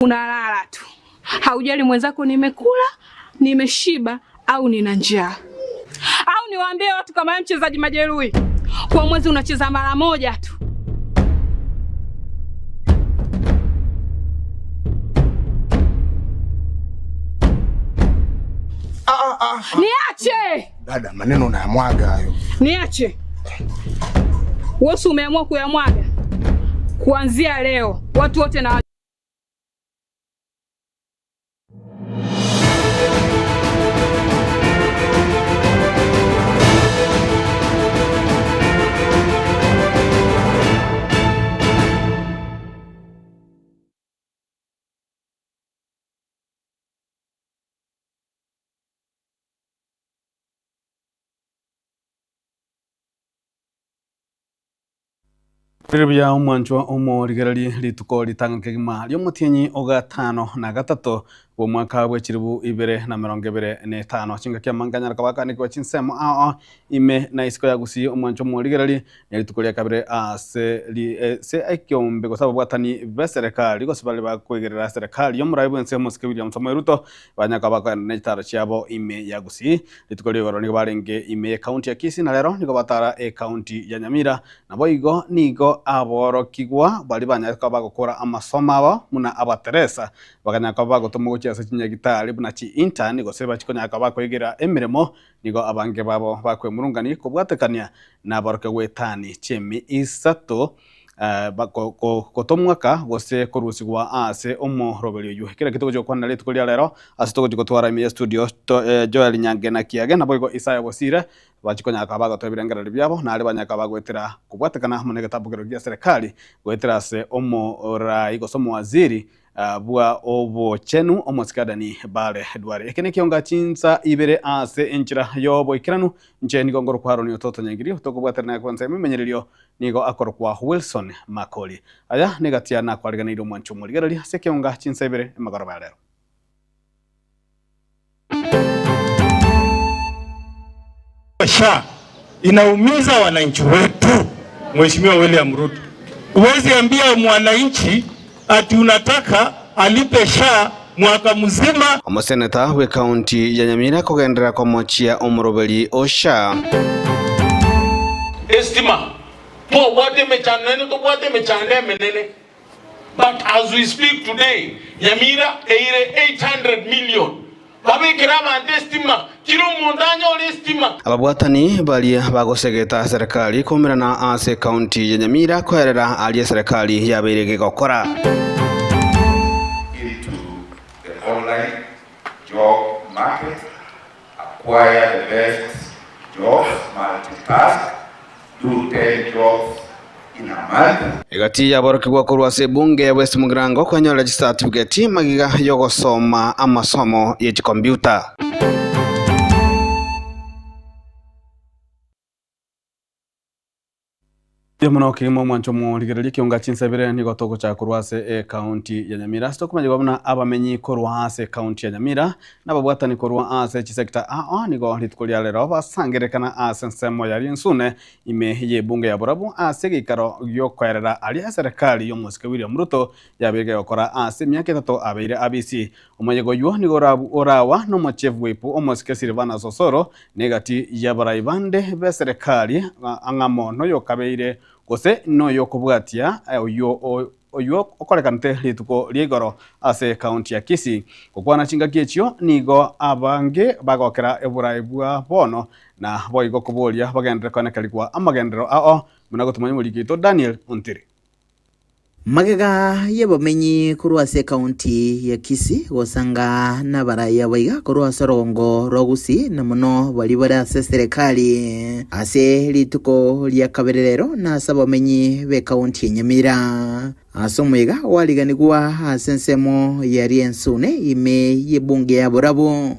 Unalala tu, haujali mwenzako nimekula, nimeshiba au nina njaa. Au niwaambie watu kama wewe mchezaji majeruhi, kwa mwezi unacheza mara moja tu. Niache, Dada, maneno unayamwaga hayo. niache. Wewe si umeamua kuyamwaga? Kuanzia leo watu wote na Rire buya omwanchwa omorigererie rituko ritang'ani kegima riomotienyi ogatano na gatato bw'omwaka bwa chiribu ibere na mirongo ibere na etano. Chingaki amanganyara kabakanikwa chinsemo ao ime na isiko ya gusii omwanchwa omorigererie na rituko ria kabere ase ri ase ekiombe gose ababwatani ba eserekari gose baria bakoigerera serikali y'omorai bwa ense omosike William Samoei Ruto banyaka bakoenda na chitaro chiabo ime ya gusii. Rituko ria igoro nigo barenge ime ya ekaunti ya Kisii na rero nigo batara ekaunti ya Nyamira. Nabo igo nigo aborokigwa baria banyarete koba bagokora amasomo abo buna abateresa bakanyara koba bagotoma gochia ase chinyagitari buna chi intern gose bachikonyara koba bakoigera emeremo nigo abange babo bakwemurungani kobwatekania na aborokigwa etani chiemi isato gotomwaka gose korusigwa ase omoroberi oywo. Kera ekio togochia gokwanera rituko ria rero ase togochia gotwara ime ya studio to Joel Nyange na Kiage nabo igo Isaya Bosire bachikonyara koba bagotoa ebirengererio biabo nare banyare koba bagoetera kobwatekana amo na egetambo kerokio gia serikali goetera ase omorai gose omowaziri bwa obochenu omosike Adan Bale Duale. Eke nekionga chinsa ibere ase enchera y'oboikeranu inche nigo ngorokwa Aaron Ototo Nyaigiri tokobwaterana naye kwansa emimenyererio nigo akorokwa Wilson Makori. Aya negatia nakwariganeire omwancho omorigereria ase ekionga chinsa ibere emagoroba ya rero. SHA inaumiza wananchi wetu. Mheshimiwa William Ruto, huwezi ambia mwananchi ati unataka alipe SHA mwaka mzima. Omoseneta bw'ekaunti ya Nyamira kogenderera komochia omoroberi o SHA. Estima, twabwate emechando naende tobwate emechando emenene, but as we speak today, Nyamira eire 800 million babekere abanto estima, kera omonto anyore estima. Ababwatani baria bagosegeta serikali koumerana ase ekaunti ya Nyamira koerera aria eserekari yabeire gegokora. into the online job market, acquire the best jobs, multitask, do 10 jobs in a month. Egati y'aborokigwa korwa ase ebunge ya West Mugirango kwenyora chicertificate magiga y'ogosoma amasomo ye chikompiuta. Mbuya mono kegima omwancho omorigereria ekionga chinsebere nigo togochaka korwa ase ecounty ya Nyamira. Ase tokomanyigwa buna abamenyi korwa ase ecounty ya Nyamira na ababwatani korwa ase chisector ao nigo rituko ria rero basangerekana ase ensemo ya Riensune ime y'ebunge ya Borabu ase egeikaro giokoerera aria eserekari y'omosike William Ruto yabeire egokora ase emiaka etato abeire abisi. Omoyega oywo nigo orawa nomochief whip omosike Silvanus Osoro na egati y'abarai bande b'eserekari ang'amo noyokabeire gose noyokobwatia oyio oyio okorekanete rituko ria igoro ase ekaunti ya Kisii. Gokwana chingaki echio nigo abange bagokera oborai bwa bono na boigo koboria bagenderere koenekerigwa amagenderero ao buna gotomanya omoriki oito Daniel Ontiri. Magega y'abamenyi korwa ase ekaunti ya Kisii gosanga nabaraiya baiga korwa ase orogongo rwa Gusii na mono baria bare ase eserekari ase rituko ria kabere rero na ase abamenyi b'ekaunti ya Nyamira. Ase omoyega oariganigwa ase ensemo ya Riensune ime y'ebunge ya Borabu.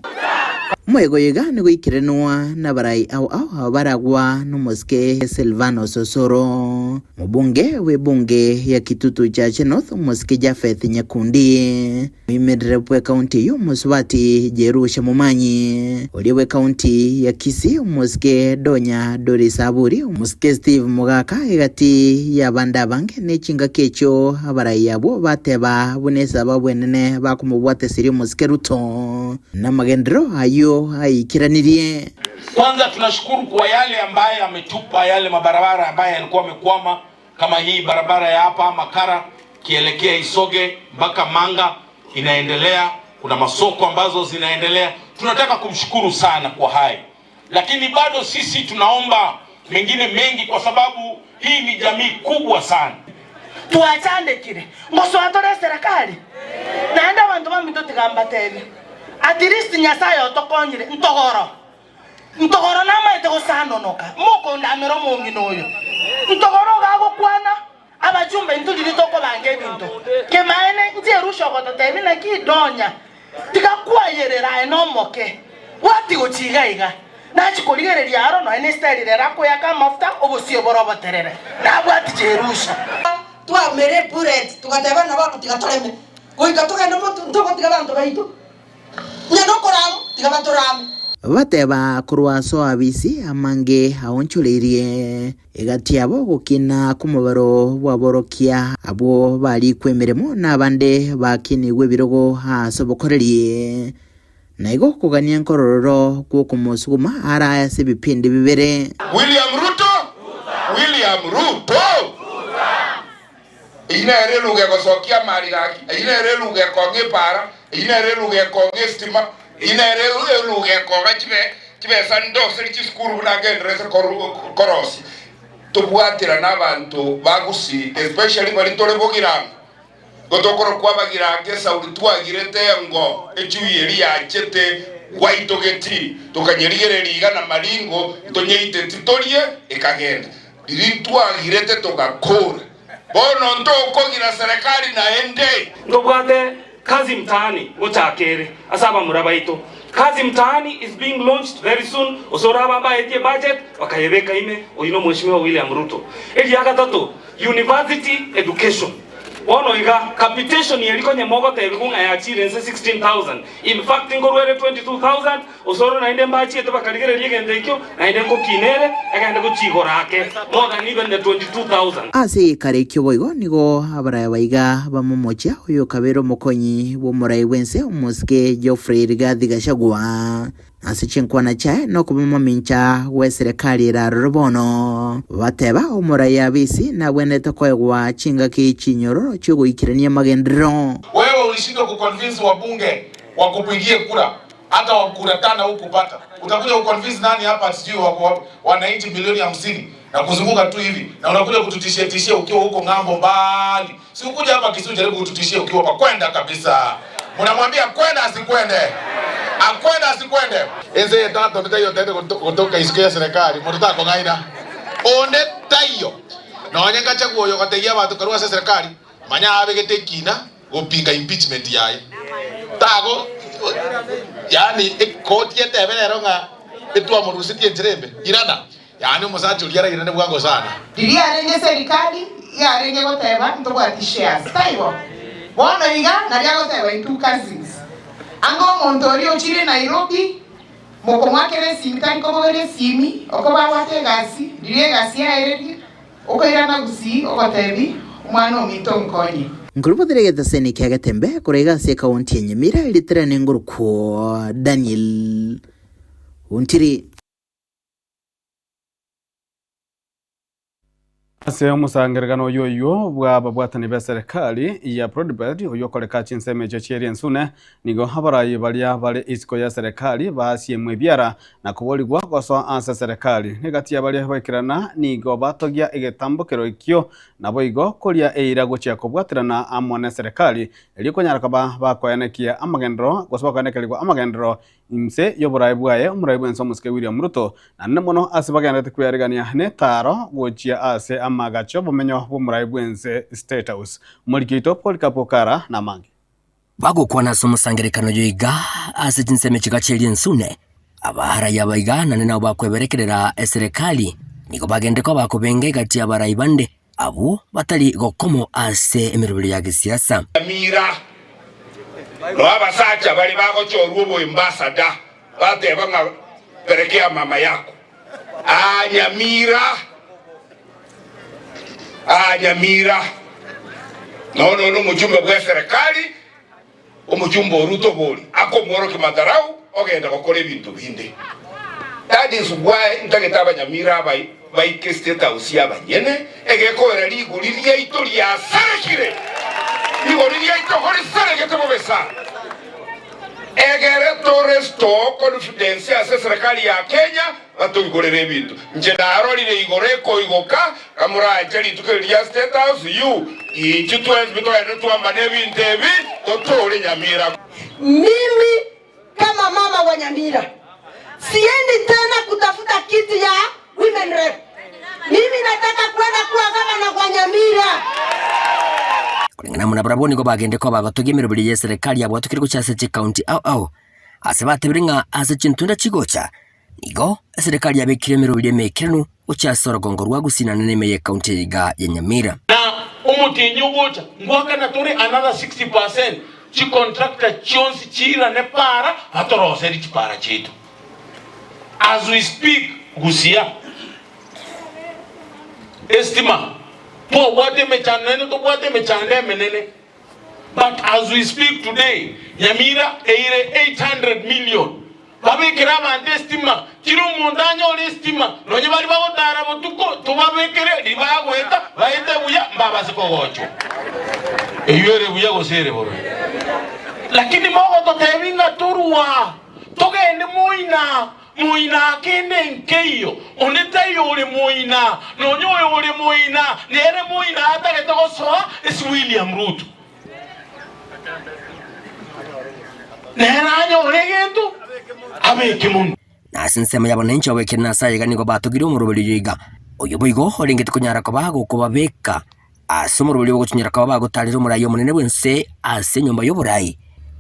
Omoyega oyo iga nigo oikeranwa nabarai ao ao aba baragwa nomosike Silvanus Osoro, mobunge bw'ebunge ya Kitutu Chache North omosike Japheth Nyakundi, oimerere bw'ekaunti eyio omosubati Jerusha Momanyi, oria bw'ekaunti ya Kisii omosike Donya Doris Aburi, omosike Steve Mogaka egati y'abande abange ne chingaki echio abarai abwo bateba buna esababu enene bakomobwateseria omosike Ruto. Namagenderero ayio aikeranirie. Kwanza tunashukuru kwa yale ambaye ametupa yale mabarabara ambaye yalikuwa amekwama kama hii barabara ya hapa Makara kielekea Isoge mpaka Manga inaendelea, kuna masoko ambazo zinaendelea. Tunataka kumshukuru sana kwa hayo, lakini bado sisi tunaomba mengine mengi, kwa sababu hii ni jamii kubwa sana. Twachandekire ngosoa tore eserekari naende abanto baminto tiga mbatebie at least Nyasaye otokonyire ntogoro ntogoro namaete gosanonoka mokondamera omong'ina oyo ntogoro iga agokwana abachumba intwe riria tokobanga ebinto kemaene inche erusha ogototebia naki donya Tiga kwayerera aye nomoke, gwati gochia iga iga. Nachia korigereria aro nonya nesitari rero akoyaka amafuta, obosio bore oboterere, nabwati Jerusha. Twamera ebullet, togateba ng'a bono tiga toreme, goika togende motu ntogotiga abanto baito, onye nokorama tiga batorame. Bateba korwa ase oabisi amange aonchoreirie. Egati yabo gokina kw'omobaro bw'aborokia abwo barikwe emeremo, na abande bakinigwe ebirogo ase obokoreri. Na igo kogania nkorororo gw'okomosuguma arae ase ebipindi bibere. William Ruto, William Ruto. Eyio nere eluga egosokia amari gaki, eyio nere eluga ekong'a epaara, eyio nere eluga ekong'a esitima, eyio nere eluga ekong'a chibesa ndoseri chisukuru buna ngenderete korosia. Tobwaterane abanto ba Gusii especially baria tore Bogirango, igo tokorokwa Abagirango esauri twagirete engo echui eria yachete gwaitogeti tokanyerigereria iga na maringo ntonyeiteti torie ekagenda. Riria twagirete togakora, bono ntokogira serikali naende. Ntobwate Kazi Mtaani gochaka ere ase abamura baito. Kazi Mtaani is being launched very soon, gose oraba mbaetie budget bakayebeka ime, oyio nomweshimiwa William Ruto. Eria gatato, University education. Bono iga, capitation eri konya mogotebigwa ng'a yachire inse 16,000, in fact nkorwa ere 22,000, Osoro naende mbachiete bakarigereria egento ekio, naende nkokina ere, egende gochia igoro ake, more than even the 22,000. Ase egekaro ekio boigo nigo abaraya baiga bamomochia oyokabeire omokonyi bw'omorai bw'ense omosike Geoffrey Rigathi Gachagua. Ase chinkwana chiaye nokoba mamincha gw'eserekari ere aroro bono. Bateba omorai Abisi nagwenerete koegwa chingaki chinyororo chi'ogoikerania amagenderero. Wewe ulishindwa kuconvince wabunge wakupigie kura hata wa kura tano hukupata. Utakuja kuconvince nani hapa sijui wako wananchi milioni 50 na kuzunguka tu hivi na unakuja kututishia tishia ukiwa huko ng'ambo mbali. Si ukuja hapa Kisii jaribu kututishia ukiwa hapa kwenda kabisa. Mnamwambia kwenda asikwende. Akwenda asikwende. Ense etato taiyo tete gotoka isiko ya serikali moto takong'aina. Onde taiyo. Nonye ngachagua oyo gotegia abanto karua ase serikali manya abegete ekina gopinga impeachment yaye. Tago yaani ekoti etebe rero ng'a etwamorusetie enchera embe. Irana. Yaani omosacha oria arairane bwango sana. Riria yarenge serikali yarenge goteba ntobwati shares, taibo? Bono iga naria agoteba intwe cousins. Anga omonto oria ochire Nairobi, mokomoakera esimi tari kobogoria esimi, okoba abwate egasi, riria egasi yaererie, Okoirana gusii ogotebi, Omwana ominto nkonye. Nkorobotera egetaseni kia Getembe korwa iga ase ekaunti ya Nyamira ritere nengorokwo Daniel Ontiri. Ase omosangererekano oyio oyio bw'ababwatani b'eserekari ya Broadbelt oyio okoreka chinsemo echio chi'eria ensune, nigo abarai baria bare isiko y'eserekari basiemwe ebiara na koborigwa gosoa ase eserekari. Negati ya baria baikerana nigo batogia egetambokero ekio, naboigo koria eira gochia kobwaterana amo neserekari, erio konyara koba bakoenekia amagenderero gose bakoenekerigwa amagenderero Inse y'oboraai bwaye, omorai bw'ense omosike William Ruto, naende mono ase bagendererete kwearigania netaaro gochia ase amagacho obomenyo bw'omorai bw'ense State House. Omoriki oito Polycarp Okara namange. Bagokwana ase omosangererekano oyo iga ase chinsemo chiga chi'eria ensune, abarai aba iga naende nabo bakweberekerera eserekari, nigo bagende koba bakobenga egati y'abarai bande abwo batari gokomo ase emeroberio ya gesiasa. Nyamira, Noo abasacha baria bagochorwa oboembasada bateba ng'a perekea mama yako. Aa Nyamira, aa Nyamira, nono nomochumbe bw'eserekari, omochumbe o Ruto bori akomworokia madharau ogenda gokora ebinto binde. That is why ntagete abanyamira aba baike State House y'abanyene, egekoera rigori riaito riasarekire, rigori riaito korisaregete bobe sana. Egere to restore confidence ase eserekari ya Kenya batoigorere ebinto. Inche narorire igoro ekoigoka kamoranche rituko eri ria State House you inchu twensi togende twambane ebinto ebi totore Nyamira. Mimi kama mama wa Nyamira siendi tena kutafuta kiti ya women rep. Mimi nataka kwenda kuwa gavana kwa Nyamira. Koreng'ana amo nabarabwo nigo bagende koba bagotogia emeroberi y'eserekari yabwatokire gochia ase chikaunti ao ao, ase batebire ng'a ase chintunda chigocha, nigo eserekari yabekire emeroberi emeikeranu gochia ase orogongo rwa Gusii naende na ime y'ekaunti eye iga ya Nyamira. Na omotienyi ogocha ngoakana tore another 60% chicontractor chionsi chiirane para batoroserie chipara chiaito. As we speak Gusia estima twabwate emechando naende tobwate emechando emenene but as we speak today Nyamira eire 800 million babekere abanto estima kera omonto anyore estima nonye baria bagotara botuko tobabekere ribagoeta baete buya mbabase kogochwa eywo ere buya gose ere bobe lakini mogototebia ng'a torwa Togende moina, moina kende nkeiyo, onde taiyo ore moina, nonya oyo ore moina nere moina atagete gosoa ase William Ruto. Nere anyore egento abeke monwe. Na ase ensemo y'abananchi abekire nase ayaiga nigo batogire omoroberi oyo iga, oyo boigo orengete konyara koba gokobabeka Ase omorweri ogochinyora koba bagotaarera omoraai omonene bw'ense ase enyomba y'oboraai,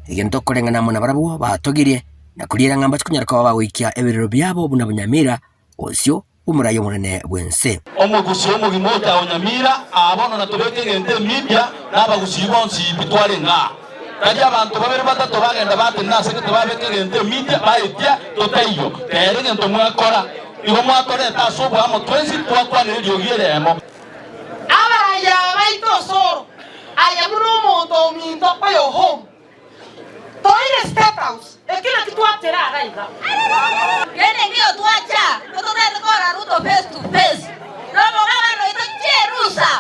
egento okoreng'ana amo nabarabwo batogirie, na koriera ng'a mbache konyara koba bagoikia ebirero biabo buna bonyamira, bosio bw'omoraai omonene bw'ense. Omogusii omogima ocha o Nyamira aa bono natobeke egento emibia na abagusii bonsi pi twarenge aa. Tari abanto babere batato bagenda batenena ase gete babeke egento emitia baetia totaiyo. Kera egento mwakora igo mwatoreta ase oboamo twensi twakwanera eriogi eremo. Abarai aba baito osoro, aye buna omonto ominto oyo home. Toire State House, ekio naki twachera iga iga. Kende nkeiyo twacha, tototete korora Ruto face to face, na omogabane oito chierusa,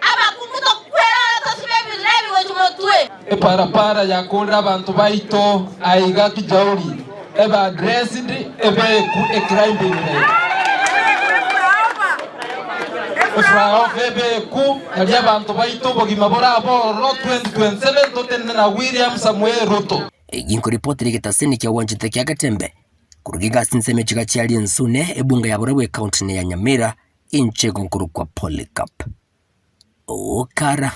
abakungu tokwere ore tosibe ebirebi gochia motwe. Eparapara yakorire abanto baito aiga Kijauri ebe addressed ebeku eclimbing rate. Eflyover ebeku nario abanto baito obogima borabe ororo 2027 totenene na William Samoei Ruto. Eyio nkoripotera egetaseni kia Wanchete kia Getembe, korwa Gigasi ensemo echiga chiaria Ensune, ebunga ya Borabu ecounty ne ya Nyamira, inche nkorokwa Polycarp Okara.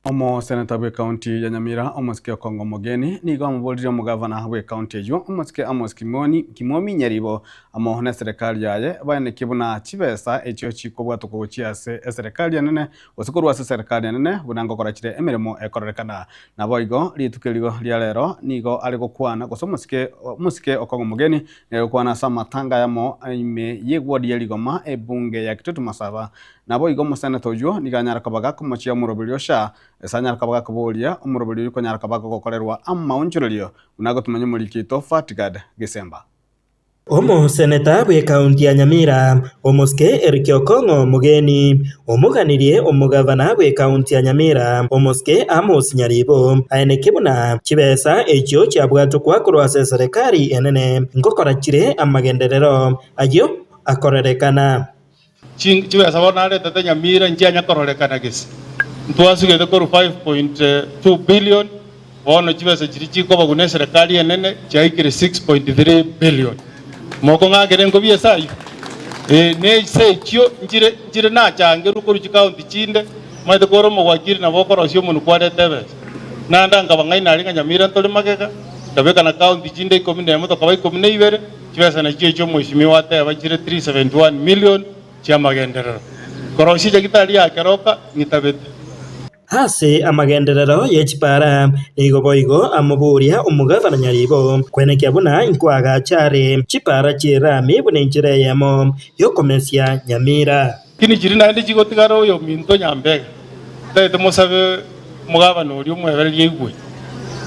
Omoseneta bw'ekaunti ya Nyamira omosike Okong'o Omogeni nigo amoboririe omogavana bw'ekaunti eyio omosike Amos Kimoni Kimomi Nyaribo amo neserekari yaye baenekie buna chibesa echio chikobwatokwa gochia ase eserekari enene gose korwa ase eserekari enene buna ngokora chire emeremo ekororekana. Naboigo rituko erigo ria rero nigo are gokwana gose omosike omosike Okong'o Omogeni nigo agokwana ase amatanga ayamo ime y'eward ya Rigoma ebunge ya Kitutu Masaba Naboigo omoseneta oyio nigo anyare koba gakomochia omoroberi o SHA, gose anyare koba gakoboria omoroberi oyio konyara koba gogokorerwa amaonchorerio, buna agotumanya omoriki oito Fatgard Gesemba. Omoseneta bw'ekaunti ya Nyamira, Omosike Eric Okong'o Omogeni, omoganirie omogavana bw'ekaunti ya Nyamira, Omosike Amos Nyaribo, aeneke buna chibesa echio chiabwatokwa korwa ase eserekari enene ngokora chire amagenderero ayio akorerekana. Chibesa bono naretete Nyamira nchianya kororekana gese. Ntwasugete korwa 5.2 billion, bono chibesa chiria chikobagwa na eserekari enene chiaikire 6.3 billion. Mokong'akera enkobi ase ayio? Ee, ne ase echio nchire nchire nachangerwe korwa chikaunti chinde. Omanyete kore omogwakiri nabo okorosia omonwe kwareta ebesa. Naende nkaba ng'aina aria ng'a Nyamira ntore magega, nkabeka na county chinde ikomi nemo tokaba ikomi na ibere, chibesa nachio echio omweshimiwa ateba chire 371 million chi'amagenderero. Korosia chagitari ya keroka ng'itabete. Ase amagenderero ye chipara, nigo boigo amoboria omogabana Nyaribo kwenekia buna inkoagacha are chipara chi'erami buna enchera eyemo y'okomesia Nyamira. Lakini chiria naende chigotigara oyominto nyambega, ntagete mosabe omogabana oria omwebereria aigwe,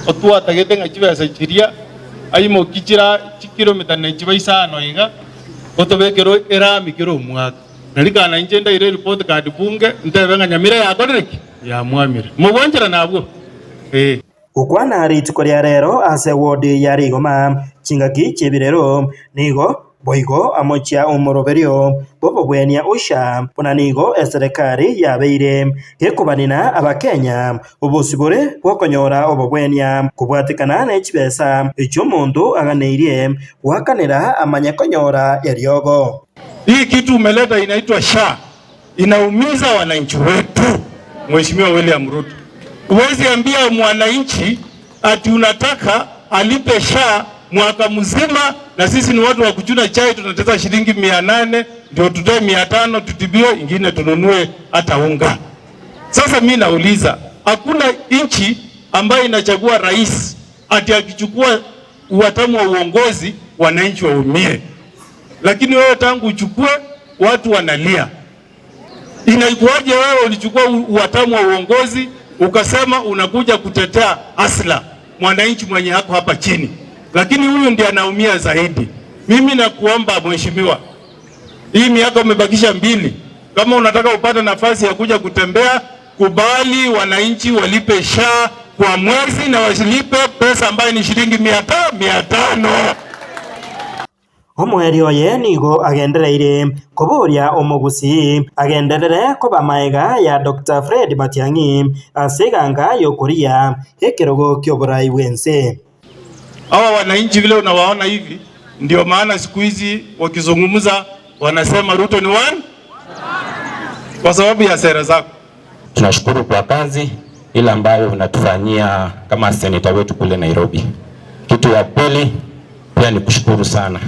otwatagete ng'a chibesa chiria aimoki chira chikilomita ne chiba isano iga, otobekere erami kera omwaka. Nari kana inche ndaire eripoti card bunge, ntebe ng'a Nyamira yakorire ki? Yamwamire. Mogwancherana abwo? Ee. Gokwana rituko ria rero ase ward ya Rigoma chingaki chi'ebirero nigo boigo amochia omoroberio bw'obobwenia Usher buna nigo eserekari yabeire gekobanina abakenya obosibore bw'okonyora obobwenia kobwatekana ne chibesa echi'omonto aganeirie goakanera amanye konyora eriogo. Hii kitu umeleta inaitwa SHA inaumiza wananchi wetu. Mheshimiwa William Ruto, huwezi ambia mwananchi ati unataka alipe SHA mwaka mzima, na sisi ni watu wa kuchuna chai tunateza shilingi 800 ndio tutoe 500 tutibiwe, ingine tununue hata unga. Sasa mi nauliza, hakuna nchi ambayo inachagua rais ati akichukua uwatamu wa uongozi wananchi waumie, lakini wewe tangu uchukue watu wanalia. Inaikuwaje wewe ulichukua uwatamu wa uongozi ukasema unakuja kutetea asla mwananchi mwenye hako hapa chini, lakini huyu ndiye anaumia zaidi. Mimi nakuomba mheshimiwa, hii miaka umebakisha mbili, kama unataka upate nafasi ya kuja kutembea, kubali wananchi walipe SHA kwa mwezi na wasilipe pesa ambayo ni shilingi 500. Omoerio oye nigo agendereire koboria omogusii agenderere koba maega ya Doctor Fred Matiang'i ase eganga y'okoria ekerogo ki'oborai bw'ense. Hawa wananchi vile unawaona hivi, ndio maana siku hizi wakizungumza wanasema Ruto ni one, kwa sababu ya sera zako. Tunashukuru kwa kazi ile ambayo unatufanyia kama seneta wetu kule Nairobi. Kitu ya pili pia ni kushukuru sana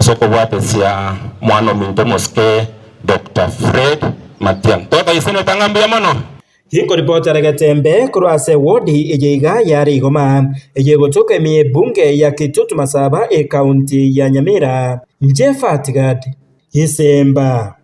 soko bwatesia mwana ominto mosike Dr. Fred Matiang'i toka iseneta ng'ambi ya mono Gikoripotera Getembe korwa ase wodi eye iga ya Rigoma eye egotoka ime y'ebunge ya Kitutu Masaba ekaunti ya Nyamira, inche Fatgad Gisemba.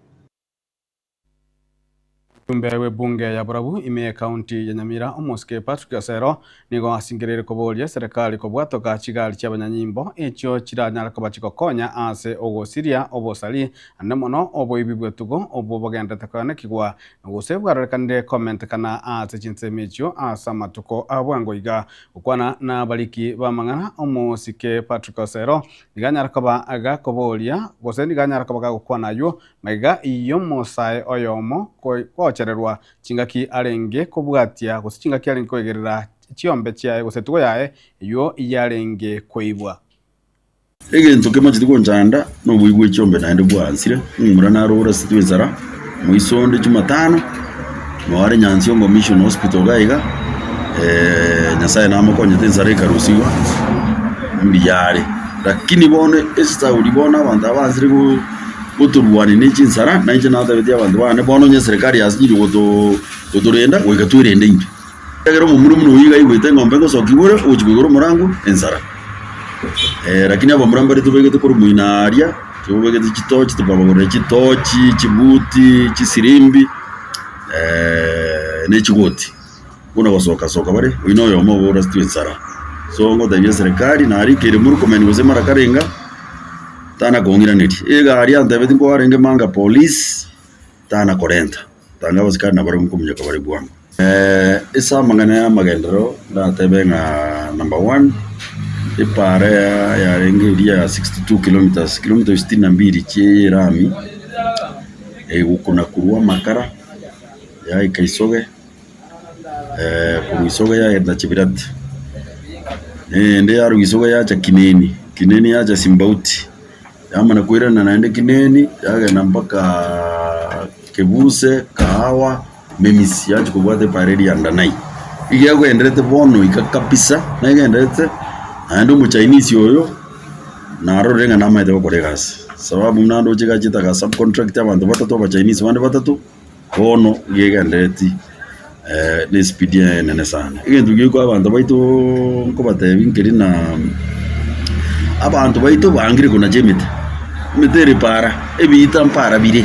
Omojumbe bw'ebunge ya Borabu ime y'ecounty ya Nyamira omosike Patrick Osero nigo asingereire koboria eserekari kobwatoka chigari chi'abanyanyimbo echio chiranyare koba chigokonya ase ogosiria obosari ande mono oboibi bw'etugo obwo bogenderete koenekigwa na gose bwarorekanire komentekana ase chinsemo echio ase amatuko a bwango iga. Gokwana nabariki b'amang'ana omosike Patrick Osero nigo anyare koba gakoboria gose nigo anyare koba gagokwana aywo Magega y'omosae oyomo gochererwa chingaki arenge kobwatia, gose chingaki arenge koegerera chiombe chiaye gose etugo yaye eyio yarenge koibwa. Egento kemachete gonchanda noboibi bwe chiombe naende bwansire, omomura naro orasitwe ensara, moiso onde Jumatano, noo are Nyansiongo Mission Hospital iga iga, Nyasaye namokonyete ensara ekarusigwa, mbuya are. Lakini bono esauri bono abanto aba bansire go. Gotorwania ne chinsara, na inche natebetie abanto baane, bono onye eserekari yasinyire gotorenda, goika twerende intwe. Ekiagera omomura buna oyio iga aigwete eng'ombe ngosokigwa ore, ogochia koigora omorango, ensara. Lakini abamura mbare tobegete korwa moino aaria, tobegete chitochi, tokabagorera chitochi, chibuti, chisirimbi, ne chigoti. Buna gosoka soka bare, oyio noyomo obo orasitwe ensara. So ngotebia eserekari, narikeire Murkomen gose mara karenga, tana kong'iraneria. Egari antebetie nkwarenge manga police, tana korenta. Tanga abasikari nabarabwo nkominyoka bare bwango. Ase amang'ana ya amagenderero, ndatebe ng'a number one, epaara yarenge eria ya 62 kilometres, kilomita sitini na mbili chia erami, egokuna korwa amakara, yaika isoge. Korwa isoge yagenda Chibirati, eyende yarwa isoge yacha Kineni, Kineni yacha Simbauti, yamana koirana naende Kineni, yagenda mpaka Kebuse, Kahawa. Memisi yachia kobwata epara eria ya Ndanai. Iga egenderete bono iga kabisa, negenderete naende omochinese oyo narorire ng'a namaete gokora egasi, sababu buna ndoche iga achete aga subcontract abanto batato abachinese bande batato, bono iga egendereti na espeed enene sana. Egento gekoa abanto baitooo nkobatebia nkeri na abanto baito bangire konacha emete, emete ere para, ebiita mpara bire.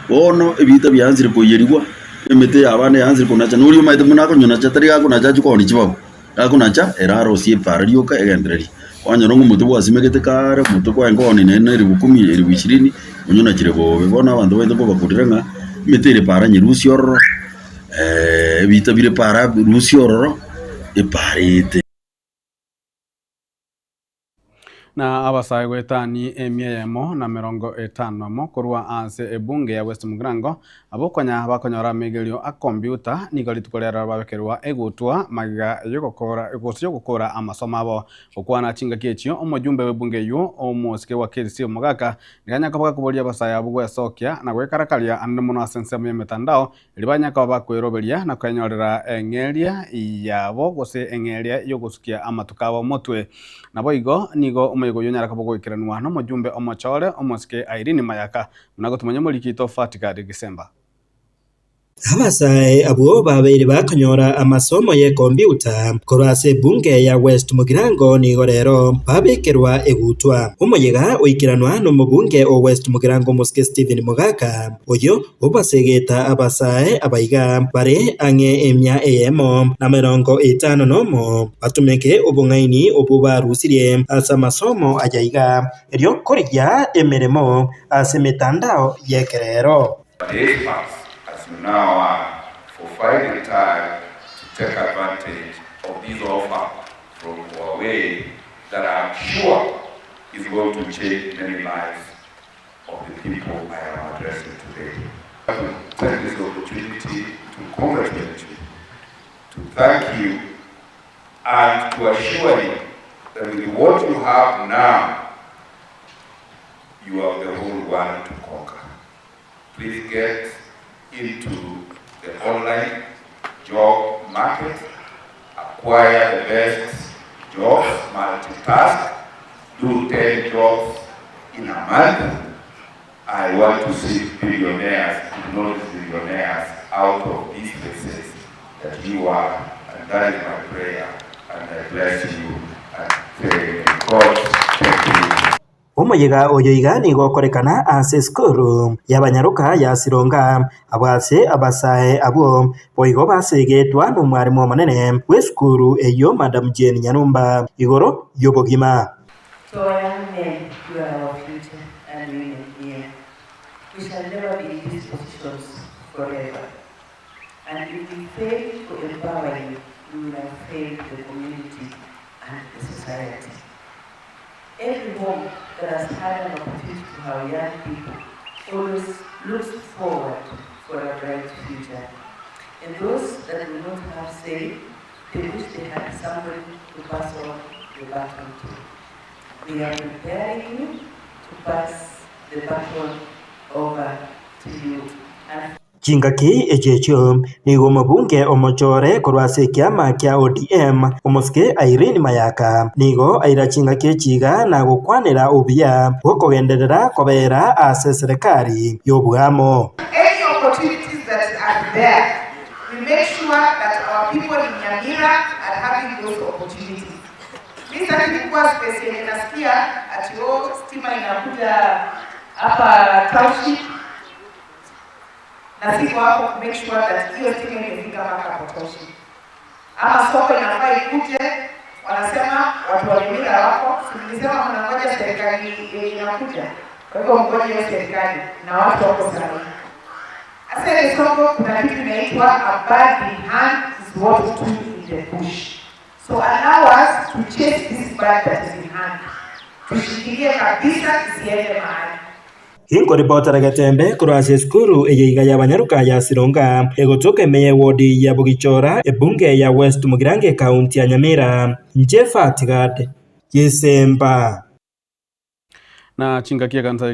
Bono ebiita biansire koiyerigwa, emete y'abana yansire konacha, na oria omanyete buna akonyonacha tari gakonacha achie koonia chibago, gakonacha ere arosie epaara rioka egendererie. Kwanyora ng'a omote gwasimegete kaare, omote kwaye nkoonia naende na elifu kumi, elifu ishirini, onyonachire bobe. Bono abanto baito nkobakurera ng'a emete ere epaara nyerusie ororo, ebiita bire epaara rusia ororo, epaara ete. Na abasae goetani emia eyemo na 50 amo korwa ase ebunge ya West Mugirango, abwo konya bakonyora amaigerio a computer nigo rituko riaroro babekerwa egutwa magega yogokora gose yogokora amasomo abo. Gokwana chingaki echio omojumbe bw'ebunge eywo omosike wa KC Omogaka nigo anya koba gakoboria abasae abwo gwesokia na gwekarakaria anene mono ase ensemo y'emetandao Erio banya koba bakweroberia na kwenyorera eng'eria yabo, gose eng'eria y'ogosukia amatuko abo omotwe. Naboigo nigo omoyega oyio onyare koba ogoikeranwa nomojumbe omochore, omosike Irene Mayaka, buna gotumanya omoriki oito Fatika Gisemba. Abasae abwo babeire bakonyora amasomo y'ekombiuta korwa ase ebunge ya West Mugirango nigo rero babekerwa egutwa. Omoyega oikeranwa nomobunge o West Mugirango omosike Stephen Mogaka, oyio Obasegeta abasae abaiga bare ang'e emia eyemo na 51, batumeke obong'aini obwo barusirie ase amasomo aya iga, erio korigia emeremo ase emetandao y'ekerero. The experts as you now are for finding time to take advantage of this offer from Huawei that I'm sure is going to change many lives of the people I am addressing today. I want to take this opportunity to congratulate you, to thank you, and to assure you that with what you have now, you are the whole world to conquer. Please get into the online job market, acquire the best jobs, multitask, do 10 jobs in a month. I want to see billionaires, not billionaires, out of these places that you are. And that is my prayer. And I bless you and say, God, thank you. Omoyega oyo iga nigo okorekana ase esukuru y'abanyaroka ya Sironga, abwo ase abasae abwo boigo basegetwa nomwarimu omonene bw'esukuru eyio Madam Jane Nyarumba igoro y'obogima. To our young men, you are our future and women here. We shall never be in these positions forever. And if we fail to empower you, we will have failed the community and the society. Every home that has had an opportunity to have young people always looks forward for a bright future. And those that do not have say, they wish they had somebody to pass on the baton to. We are preparing you to pass the baton over to you. And Chingaki echi echio nigo omobunge omochore korwa ase ekiama kia ODM, omosike Irene Mayaka, nigo aira chingaki echi iga na gokwanera obuya bw'okogenderera kobera ase eserekari y'oboamo. Any opportunities that are there, we make sure that our people in Nyamira are having those opportunities. Mi sitaki kuwa space yenye nasikia ati oh, stima inakuja hapa township na siko hapo ku make sure that hiyo stima imefika mpaka hapo township. Ama soko inafaa ikuje, wanasema watu wa Nyamira wako, si mlisema mnangoja serikali yenye inakuja? Kwa hivyo mngoje hiyo serikali na watu wako sahihi. Sasa ile soko kuna kitu inaitwa a bird in hand is worth two in the bush. So allow us to chase this bird that is in hand. Tushikilie kabisa isiende mahali. Inkoripotera Getembe korwa ase esukuru eye iga y'abanyaroka ya Sironga, egotoka ime y'ewodi ya Bogichora, ebunge ya West Mugirango ekaunti ya Nyamira. Inche Fatigad Gisemba. Na chingaki ekanisa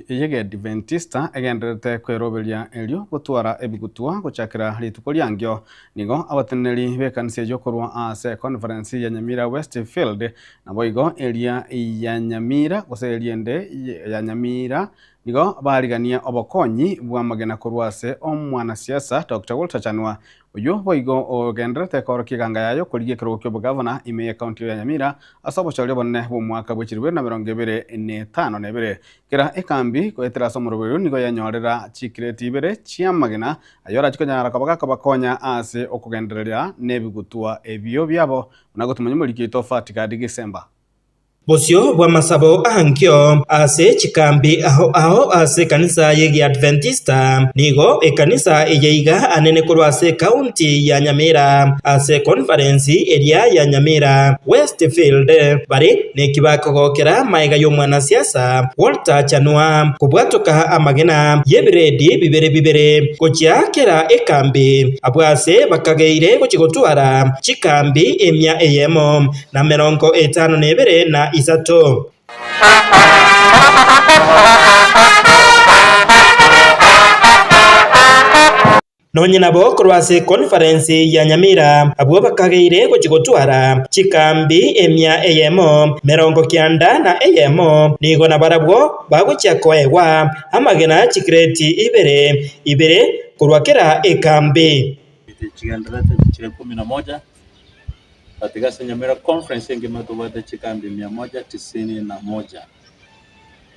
y'Egeadventista egendererete kweroberia erio gotwara ebigutwa gochakera rituko riangio. Nigo abateneneri b'ekanisa eyio korwa ase econference ya Nyamira Westfield naboigo eria ya Nyamira gose eria ende ya Nyamira nigo barigania obokonyi bw'amagena korwa ase omwanasiasa Doctor Walter Chanua Oyio boigo ogendererete koorokia eganga yaye okorigia ekerogo ki'obogavana ime y'ekaunti ya Nyamira ase obochori obonene bw'omwaka bwe chilifu ibere na emerongo ebere na etano na ebere. Kera ekambi goetera ase omoroberio nigo yanyorera chikireti ibere chi'amagena ayio arache konyara koba gakobakonya ase okogendereria nebigutwa ebio biabo buna gotumanya omoriki oito Fatigadi Gisemba. Bosio bw'amasabo ankio ase chikambi ao ao ase ekanisa y'Egeadventista. Nigo ekanisa eye iga anene korwa ase ekaunti ya Nyamira ase econference eria ya Nyamira Westfield bare neki bakogokera maega y'omwanasiasa Walter Chanua kobwatoka amagena y'ebiredi bibere bibere gochia kera ekambi abwo ase bakageire gochia gotwara chikambi emia eyemo na merongo etano na ebere, na isato. Nonye nabo korwa ase econference ya Nyamira abwo bakageire gochia gotwara chikambi emia eyemo, merongo kianda na eyemo, nigo nabarabwo bagochia koegwa amagena chikreti ibere ibere korwa kera ekambi. Chigendererete chire kumi na moja. Katika ase Nyamira Conference engima tobwate chikambi mia moja tisini na moja.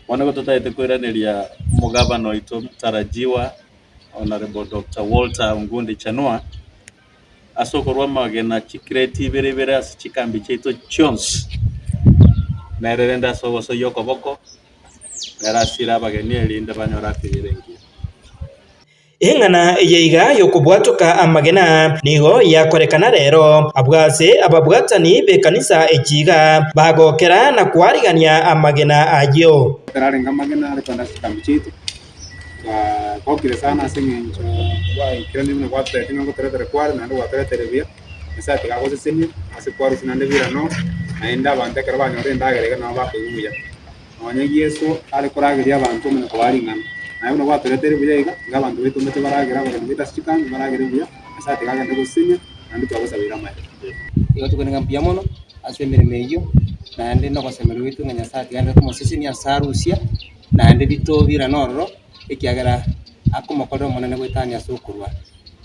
Bono nigo totagete koiraneria omogabana oito mtarajiwa Honourable Doctor Walter Ongundi Chanua ase okorwa amagena chicrate ibere ibere ase chikambi chiaito chionsi. Nere rende ase ogosoyia okoboko, nere asire abageni erinde banyore afya ere engiya. Eng'ana eye iga y'okobwatoka amagena nigo yakorekana rero, abwo ase ababwatani b'ekanisa echi iga bagokera na kwarigania amagena ayio. Ekero arenge amagena are kogenda ase chikambi chiaito, twagokire sana ase eng'encho gwaikeranirie buna gwatotebetie ng'a ngotoretere kware naende gwatoretere buya, Nyasaye tiga agosesenie ase kwarusia naende birano, naende abanto ekero banyorire endagera iga nabo bakoigwa buya. Nonya Yeso are korageria abanto omanye kobaa ring'ana. Naye buna gwatoreteire buya iga, iga abanto baito mbache baragere abageni baito ase chikambi baragere buya, Nyasae tiga agende gosesenia, naende twagosabeire amaya. Igo tokwane ng'a mbuya mono ase emeremo eyio, naende na ogosemeria gwaito ng'a Nyasae tiga agenderere komosesenia ase arusia, naende bitobirane ororo, ekiagera akomokorera Omonene goetania ase okorua.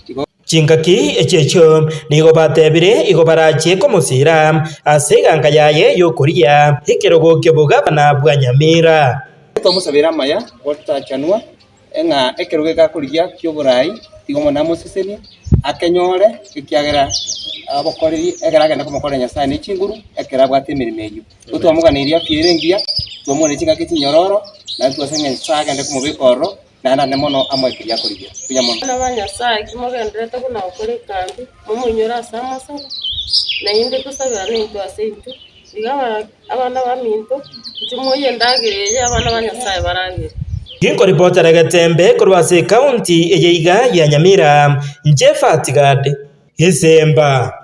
Igo. Chingaki echi'echio nigo batebire igo barachie komosiira ase eganga yaye y'okoria ekerogo ki'obogabana bwa Nyamira. Twamosabeire amaya gotachanwa, ng'a ekerogo eke akorigia ki'oboraai, tiga Omonene amosesenie, akenyore, ekiagera obokoreri ekero agenda komokorera Nyasae ne chinguru, ekero abwate emeremo eyio. Igo twamoganeirie afya ere engiya, twamoganeirie chingaki chinyororo, naende twasaba ng'a Nyasae agende komobeka ororo, Naende ande mono amoe keria akorigia. Mbuya mono. Abana ba Nyasae, ki mogendererete buna gokora ekambi, momoinyore ase amasabo, na inde tosaberane intwe ase intwe. Iga abana baminto, inchuo moyie endagera eye abana ba Nyasae baragere. Ginkoripotera egetembe korwa ase ekaunti eye iga ya Nyamira, inche Fatigad Gisemba.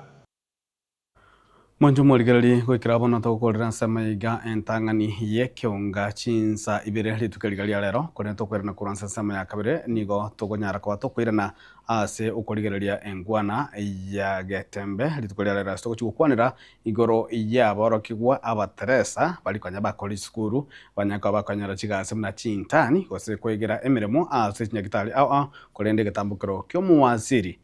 Mwanche omorigererie goikera bono togokorera ensemo iga entang'ani y'ekeonga chinsa ibere rituko riga ria rero, korende tokoirana korwa ase ensemo ya kabere nigo tokonyara koba tokoirana ase okorigereria engwana ya getembe rituko ria rero ase togochia gokwanera igoro y'aborokigwa abateresa baria konya bakore chisukuru banyare koba bakonyora chigasi buna chintani gose koegera emeremo ase chinyagitari ao ao korende egetambokero ki'omowaziri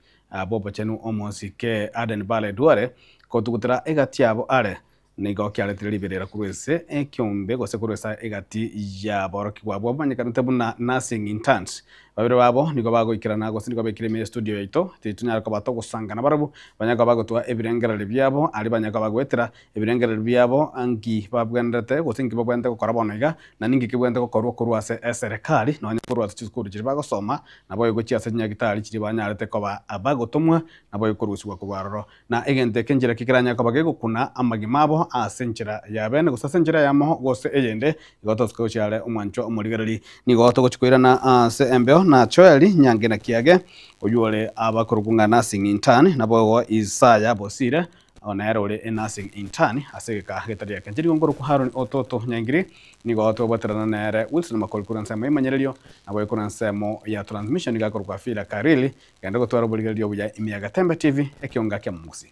bw'obochenu omosike Aden Bale Duale kotugutera egati yabo are, nigo kiaretire riberera korwa ase ekeombe gose korwa ase egati y'aborokigwa abwo bamanyekanete buna nursing interns. Babere babo nigo bagoikerana gose nigo baikire ime y'estudio yaito, titonyara koba togosanga nabarabwo, banyare koba bagotua ebirengererio biabo aria banyare koba bagoetera ebirengererio biabo nki babwenerete gose nki babwenerete gokora bono iga, na ninki kebwenerete gokorwa korwa ase eserekari nonya korwa ase chisukuru chiria bagosoma, Naboigo gochia ase chinyagitari chiria banyarete koba abagotomwa, naboigo korusigwa korwa aroro. Na egento eke nchera ki keranyare koba gegokuna amagima abo ase enchera ya bene, gose ase enchera eyemo gose eyende, igo tosuke gochia are omwanchwa omorigereri. Nigo togochia koirana ase embeo na Joeli nyange na kiage, oyio ore abakorokwa ng'a nursing intern, naboigo Isaya Bosire. Nere ore enursing intern ase egeka getari eke. Inche nigo nkorokwa Haron Ototo Nyaingiri, nigo twabwaterana nere Wilson Makori korwa ensemo y'emanyererio, naboigo korwa ensemo ya transmission nigo akorokwa Fila Karili, genda gotwara oborigereria obuya ime ya Gatembe TV, ekionga kia Momosi.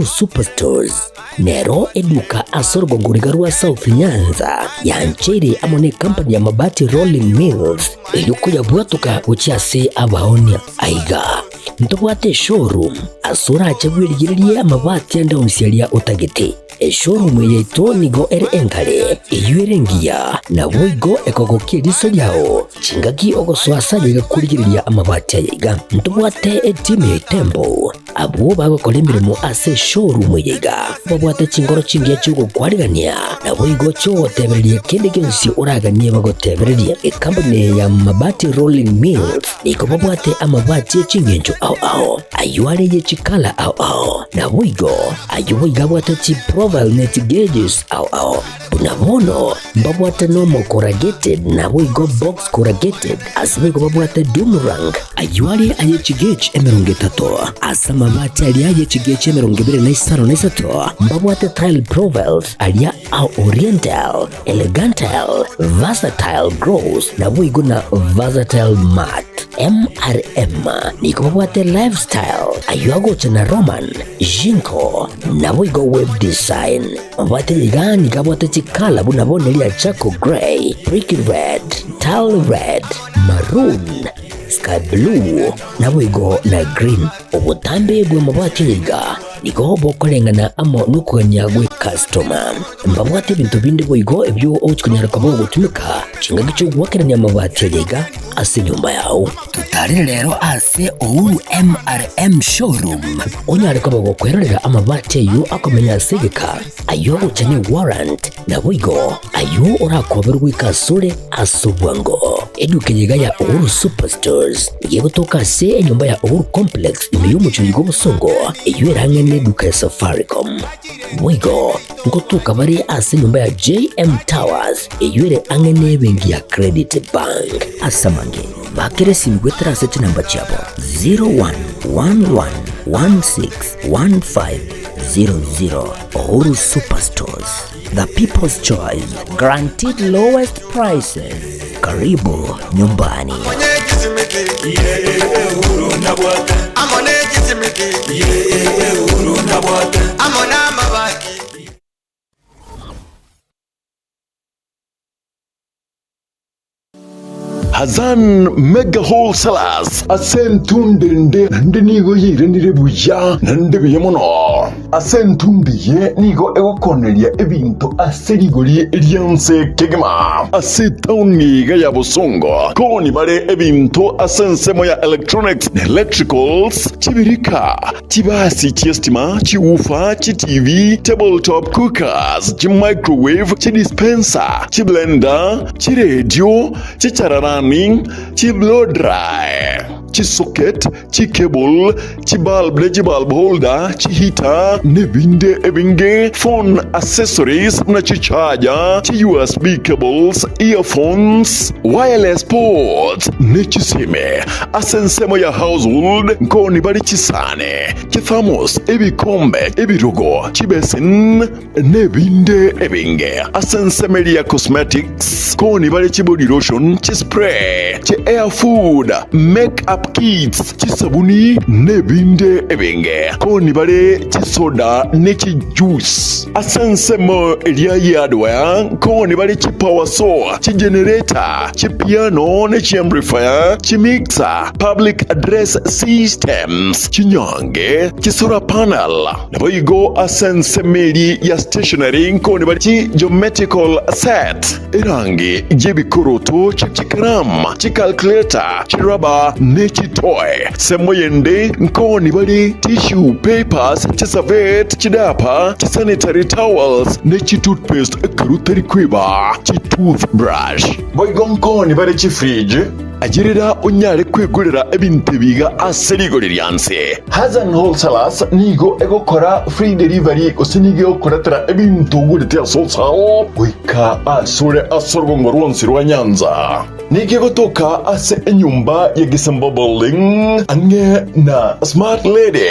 Superstores nero eduka ase orogongo riga rwa South Nyanza yancheire amo ne company ya Mabati Rolling Mills erio koyabwatoka gochia ase abaonia. Aiga ntobwate eshowroom ase orache bwerigererie amabati ande onsi aria otagete. Eshowroom yaito nigo ere engare, eyio ere engiya, naboigo ekogokia eriso riao chingaki ogosoa ase ayaiga korigereria amabati aya iga. Ntobwate etimu ya Itembo, abwo bagokora emeremo ase eshowroom eye iga, babwate chinkoro chingiya chi'ogokwarigania, naboigo chi'ogotebereria kende gionsi oraganie bagotebererie. Ekampuni eye ya Mabati Rolling Mills nigo babwate amabati e chingencho ao ao, ayio are ye chikala ao ao, naboigo Ayio boigo abwate chiprofile ne chigeges ao ao. Buna bono mbabwate normal corrugated naboigo box corrugated ase boigo babwate doom rank ayio are aye chigauge 30 ase amabati aria aye chigauge 25 mbabwate tile profiles aria a oriental, elegantal, versatile gloss naboigo na versatile matte. MRM nigo babwate lifestyle ayio agocha na Roman, Jinko, naboigo web design. Mabwate iga nigo abwate chikala buna bono eria charcoal grey, brick red, tile red, maroon, sky blue, naboigo na green. Obotambe bw'amabati aya iga nigo bokoreng'ana amo nokogania gwe customer. Mbabwate ebinto binde boigo ebio ogochi konyara koba ogotumeka chingaki chi'ogoakerania amabati aya iga ase enyomba yao. Totarere rero ase Uhuru MRM Showroom onyare koba gokwerorera amabati ayio akomenya ase egeka, ayio agocha ne warrant, naboigo ayio orakoberwe goika asore ase obwango. Eduka eye iga ya Uhuru Superstores nigo egotoka ase enyomba ya Uhuru Complex ime y'omochie oyo bw'obosongo, eyio ere ang'e neduka ya Safaricom. Boigo ngotoka bare ase enyomba ya JM Towers eyio ere ang'e nebenki ya Credit Bank. Ase amange, bakera esimi goetera ase chinamba chiabo 0111161500. Uhuru Superstores, the people's choice, guaranteed lowest prices. Karibu nyumbani. Hassan Mega Wholesalers ase entunde ende naende nigo yairanire buya naende buya mono. Ase entunde eye nigo egokoneria ebinto ase rigori ri'ense kegima. Ase etaoni iga ya Bosongo koni bare ebinto ase ensemo ya electronics na electricals, chibirika, chibasi chi'estima, chiwoofer, chiTV, tabletop cookers, chimicrowave, chidispenser, chiblender, Chiredio, chichararani, chiblow dry, chisocket, chicable, chibulb ne chibulb holder, chiheater, nebinde ebinge, phone accessories buna chicharger, chi USB cables, earphones, wireless ports, ne chisime. Ase ensemo ya household nkoni bare chisani, chithermos, ebikombe, ebirogo, chibesin, Nebinde ebinge ase ensemo eria ya cosmetics, koni bare chibody lotion, chispray, chi hair food, make up kits, chisabuni, nebinde ebinge. Koni bare chisoda ne chijuice. Ase ensemo eria ye hardware, koni bare chipower saw, chigenerator, chipiano ne chiamplifier, chimixer, public address systems, chinyange, chisolar panel, Naboigo ase ensemo eria ya stationery nkoni bare chi geometrical set, erangi y'ebikoroto, chikaramu, chicalculator, chirubber ne chitoy. Ensemo yende nkoni bare tissue papers, chiservette, chidiaper, chisanitary towels ne chitoothpaste ekero otari kweba chitoothbrush. Boigo nkoni bare chifridge. Ayerera onyare kwegorera ebinto ebi iga ase rigori ria nse. Hassan Wholesalers nigo egokora free delivery gose nigo egokoretera ebinto ogorete ase wholesale goika asore ase orogongo rwonsi rwa Nyanza. Nigo egotoka ase enyomba ya Gisemba Building ang'e na Smart Lady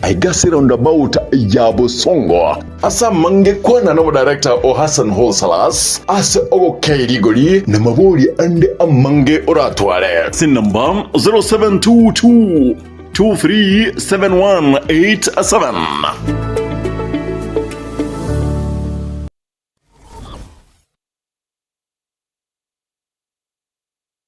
aiga ase roundabout ya Bosongo. Ase amange kwana nomodirector o Hassan Wholesalers ase ogokei rigori na mabori ande amange oratware. Ase enamba 0722 237187.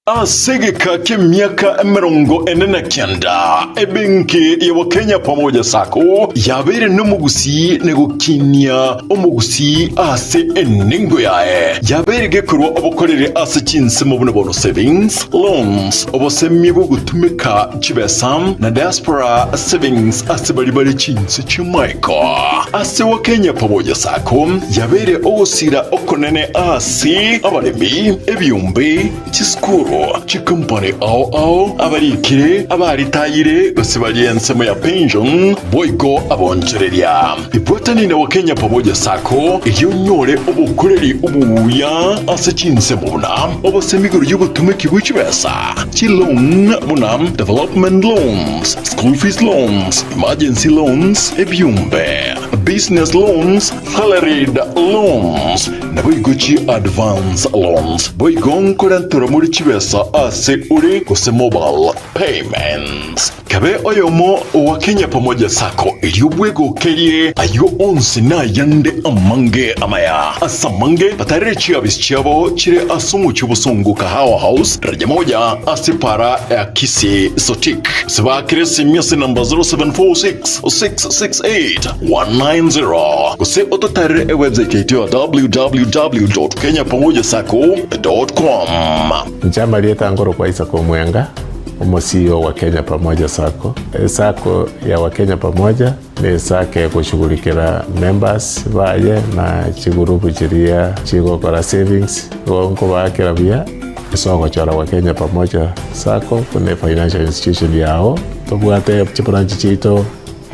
Ase egeka ki'emiaka emerongo ene na kianda, ebenki ya Wakenya Pamoja Sacco yabeire nomogusii na gokinia omogusii ase enengo yaye. Yabeire gekorwa obokoreri ase chinsemo buna bono savings, loans, obosemia bw'ogotumeka chibesa na diaspora savings ase baria bare chinse chi'amaiko. Ase Wakenya Pamoja Sacco yabeire ogosira okonene ase abaremi, ebiombe, chisukuru, chikompani ao ao, abarikire, abaritayire gose baria ensemo ya pension, boigo abonchoreria. Ibwatani na Wakenya Pamoja Sacco erio onyore obokoreri obuya ase chinsemo buna obosemi igoro y'obotumeki bwe chibesa, chiloan buna development loans, school fees loans, emergency loans, ebiombe, business loans, salaried loans, Naboigo chi advance loans. Boigo nkorenterwa more chibesa ase ore gose mobile payments. Kabe oyomo owa Kenya Pamoja Sacco erio bwegokerie ayio onsi na ayande amange amaya. Ase amange batarere chiabisi chiabo chire ase omochie obosongo Kahawa House daraja moja ase para ya Kisii Sotik. Gose baakere esimi ase namba 0746 668 190 gose ototarere ewebsite yaito ya www.kenyapamojasacco.com. Inche amarieta nkorokwa Isaac Omwenga, omo CEO wa Kenya Pamoja Sacco. Esacco ya Wakenya Pamoja ne esacco egoshughulikera members baye na chigurupu chiria chigokora savings, igo nkobaakera buya ase ogochora Wakenya Pamoja Sacco buna efinancial institution yao. Tobwate chibranch chiaito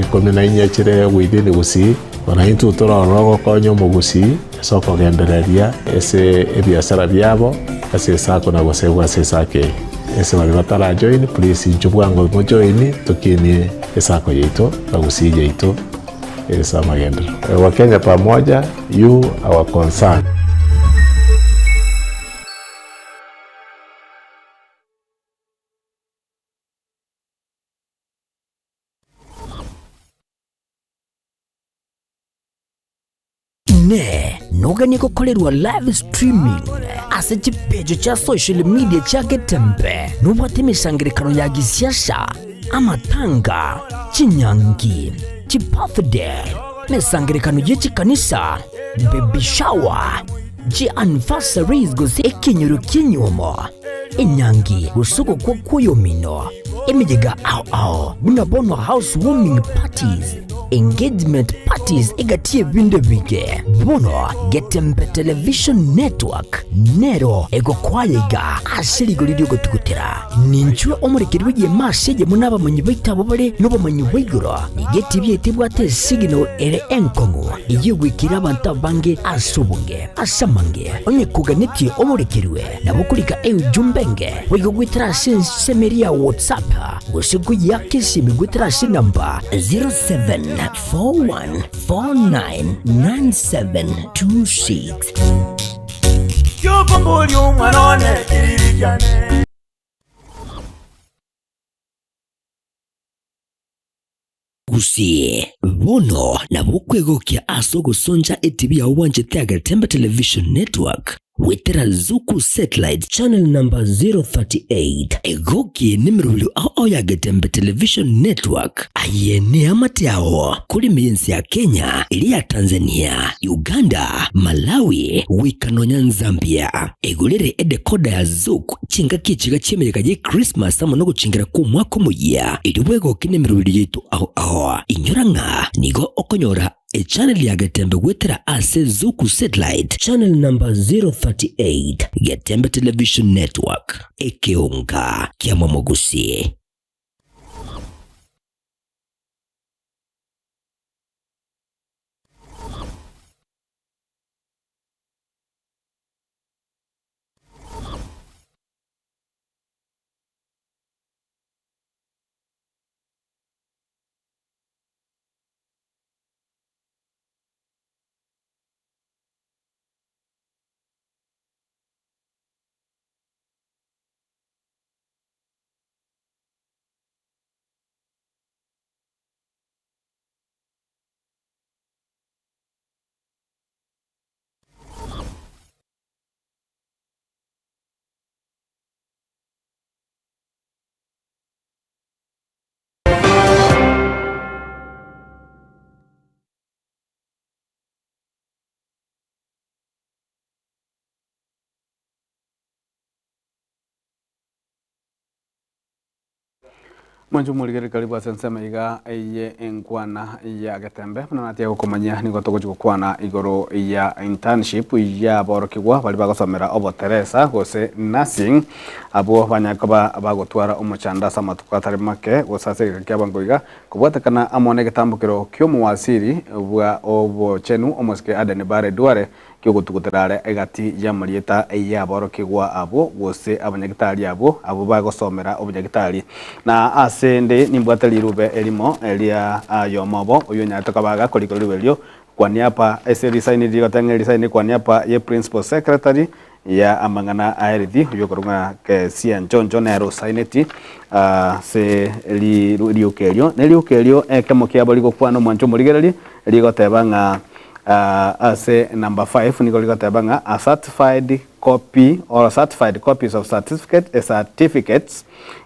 Ikomi na inye chire within Gusii, bono intwe torore ogokonya omogusii ase okogendereria ase ebiasara biabo ase esako na gosegwa ase esako eye. Ase baria batara join please inchuo bwango mo join tokinie esako yaito na Gusii yaito ase amagenderero. Wakenya pamoja, you our concern. Inee! Noganie gokorerwa live streaming ase chipeji chia social media chia Getembe? Nobwate emesangerekano ya gisiasa, amatanga, chinyangi, chibirthday, emesangerekano ye chikanisa, baby shower, chianniversaries gose ekenyoro ki'enyuomo, enyangi gose ogokwa kw'oyomino, emeyega ao ao buna bono house warming parties, engagement parties egati y'ebinto ebinge. Bono Getembe Television Network nero egokoaya iga ase rigori ri'ogotugutera. Ninchwe omorekeri bw'egeema ase eyemo n'abamanyi baito abwo bare nobomanyi bwa igoro. Nigo etibi yaito ebwate esignal ere enkong'u eyio egwikera abanto abange ase obonge. Ase amange, onye koganetie omorekerwe, nabo okorika eujumbe enge boigo goetera ase ensemo eria ya WhatsApp gose koyeaka esimi goetera ase enamba 0741499726. Kiokomboria omwana one kiriri kiane. Gusii, bono nabo okwegokia ase ogosoncha etibi yao bwanchete ya Getembe Television Network goetera Zuku Satellite Channel number 038. Egokie nemerobio ao ao ya Getembe Television Network. Aye neamate ao korime y'ense ya Kenya, eria ya Tanzania, Uganda, Malawi, goika nonya Nzambia. Egorere edecoder ya Zuku Chingaki echiga chi'emeyega ye Christmas amo nogochingera kw'omwaka omoyia, erio bwegoke nemeroberi yaito ao ao. Inyora ng'a nigo okonyora Echannel ya Getembe goetera ase Zuku Satellite, channel number 038, Getembe Television Network, ekeonga ki'amamogusi. Mwanche omorigereria karibu ase ensemo iga eye enkwana ya Getembe. Buna natia gokomanyia nigo togochi gokwana igoro ya internship yaborokigwa baria bagosomera oboteresa gose nursing abwo banyare koba bagotwara omochando ase amatuko atari make gose ase egeka kia bwango iga kobwatekana amo negetambokero ki'omowasiri bwa obochenu omosike Aden Barre Duale ki'ogotugutera are egati y'amarieta y'aborokigwa abwo, gose abanyagitari abwo, abwo bagosomera obonyagitari. Na ase 'nde nimbwate rirube erimo ria oyomo obo, oyonyarete koba agakorika rirube erio, kwa niaba ase risaini rigoteba ng'a erisaini kwa niaba ye Principal Secretary ya amang'ana a Health, oyio okorokwa ng'a Kesia Nchoncho nere osaineti ase rioka erio. Na erioka erio ekemo kiabo rigokwana omwancho omorigereria, rigoteba ng'a Ase number 5 nigo rigoteba ng'a a certified copy or certified copies of certificate, certificates,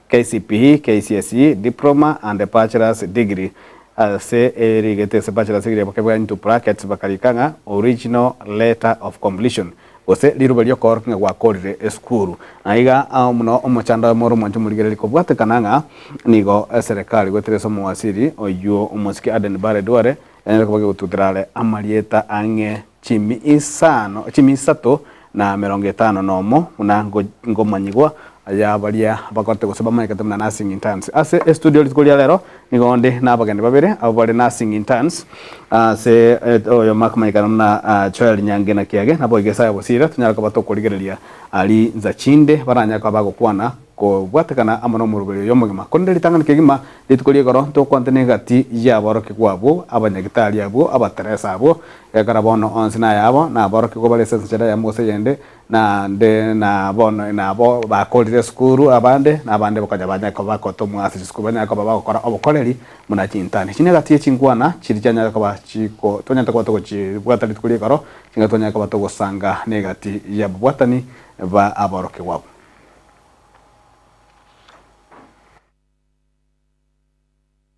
KCPE, KCSE, diploma and bachelor's degree. Ase erigete ase bachelor's degree bakabeka into brackets bakarika ng'a original letter of completion gose riruba riokoorokia ng'a gwakorire esukuru. Na iga muno omochando oyomo ore omwancho omorigereria kobwatekana ng'a nigo eserekari goetera ase omowasiri oyio omosike Aden Barre Duale Yanyare koba gegotutera are amarieta ang'e chimi isano, chimi isato na emerongo etano nomo, buna ngomanyigwa aya baria bakorete gose bamanyekete buna nursing interns. Ase estudio rituko ria rero nigo onde na abageni babere abwo bare nursing interns ase oyomo akomanyekana buna Joel Nyange na Kiage naboigo Isaya Bosire tonyare koba tokorigereria aria nsa chinde baranyare koba bagokwana Kobwatekana amo nomoroberi oyo omogima. Korende ritang'ani kegima, rituko ri'igoro ntokwanete negati y'aborokigwa abwo, abanyagitari abwo, abateresa abwo, gekora bono onsi nayabo, na aborokigwa bare ase enchera eyemo gose eyende, naende na bono nabo bakorire esukuru abande, na abande konya banyare koba bagotomwa ase chisukuru banyare koba bagokora obokoreri buna chintani. Chingaki chie chinkwana chiria chianyare koba chiko tonyarete koba togochibwata rituko ri'igoro, chingaki tonyare koba togosanga negati y'ababwatani ba aborokigwa abwo.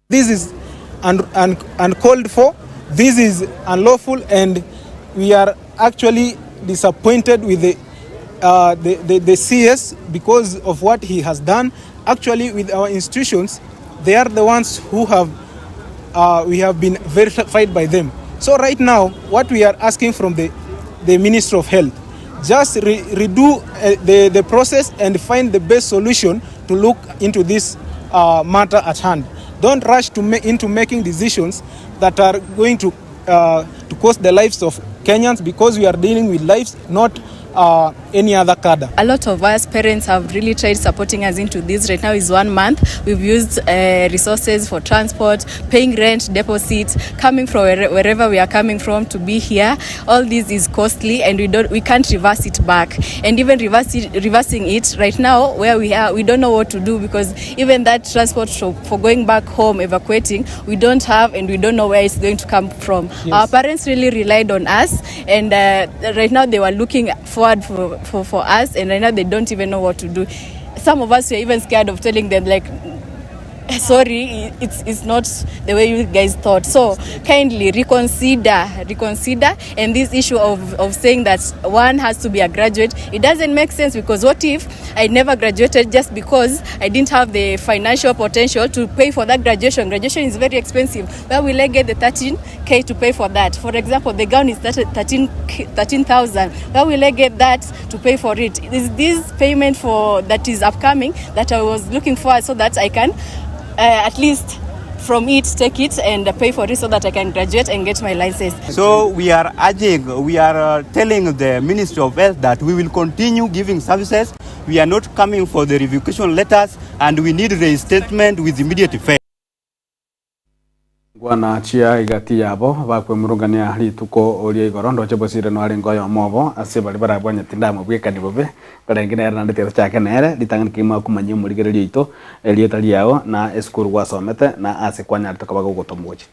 This is un, un, uncalled for, this is unlawful, and we are actually disappointed with the, uh, the, the, the CS because of what he has done. Actually, with our institutions, they are the ones who have, uh, we have been verified by them. So right now, what we are asking from the, the Ministry of Health, just re redo uh, the, the process and find the best solution to look into this uh, matter at hand. Don't rush to ma into making decisions that are going to, uh, to cost the lives of Kenyans because we are dealing with lives, not uh, any other cadre. A lot of us parents have really tried supporting us into this. Right now is one month. We've used uh, resources for transport, paying rent, deposits, coming from wherever we are coming from to be here. All this is costly and we don't we can't reverse it back. And even reverse it, reversing it right now where we are, we don't know what to do because even that transport for, for going back home, evacuating, we don't have and we don't know where it's going to come from. Yes. Our parents really relied on us and uh, right now they were looking forward for, for, for us and right now they don't even know what to do. Some of us were even scared of telling them like Sorry, it's not the way you guys thought. So kindly reconsider, reconsider. And this issue of saying that one has to be a graduate, it doesn't make sense, because what if I never graduated just because I didn't have the financial potential to pay for that graduation? Graduation is very expensive. Where will I get the 13K to pay for that? For example, the gown is 13,000. Where will I get that to pay for it? Is this payment for that is upcoming that I was looking for so that I can at least from it take it and pay for it so that I can graduate and get my license. So we are urging, we are telling the Ministry of Health that we will continue giving services. We are not coming for the revocation letters and we need reinstatement with immediate effect. Ngwana chia igati yabo bakwemurungania rituko ria igoro ndoche Bosire no oyomo obo ase bari barabwanyeti ndamobwekani bobe karenge nere naende tiga tochake nere ritang'ani kegima akomanyia omorigereria oito erieta riao na esukuru gwasomete na ase kwanyarete koba gogotomwa gochia.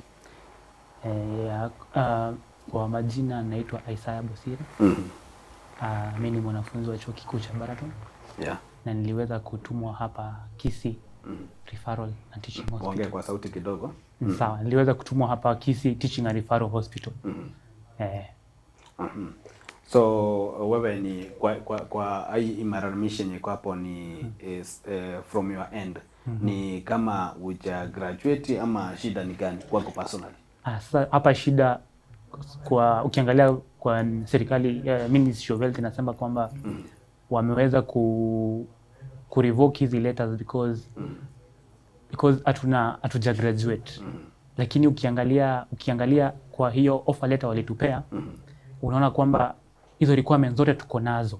Kwa majina naitwa Isaiah Bosire. Mi ni mwanafunzi wa chuo kikuu cha Baraton. Na niliweza kutumwa hapa Kisii Referral and Teaching Ongea Hospital. kwa sauti kidogo. Sawa, niliweza kutumwa hapa Kisii Teaching and Referral Hospital. So wewe ni kwa hii malalamishi yenye iko hapo ni is, from your end ni kama huja graduate ama shida ni gani kwako personally? Sasa hapa shida kwa ukiangalia kwa serikali Ministry of Health inasema kwamba wameweza ku revoke hizi letters because hatuja graduate. Lakini ukiangalia kwa hiyo offer letter walitupea, unaona kwamba hizo requirements zote tuko nazo.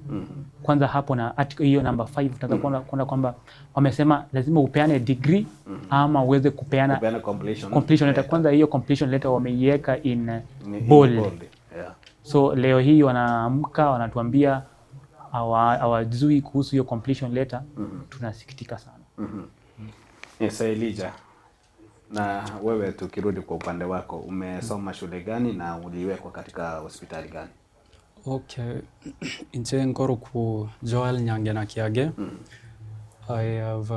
Kwanza hapo na article hiyo number 5 tunaweza kuona kwamba wamesema lazima upeane degree ama uweze kupeana Kupeana completion completion letter. Kwanza hiyo completion letter wameiweka in In bold. bold, yeah. So leo hii wanaamka wanatuambia hawajui kuhusu hiyo completion letter. Tunasikitika sana. Yes, Elijah. Na wewe tukirudi kwa upande wako, umesoma shule gani na uliwekwa katika hospitali gani? Okay, inche nkoroku Joel Nyangena Kiage. I have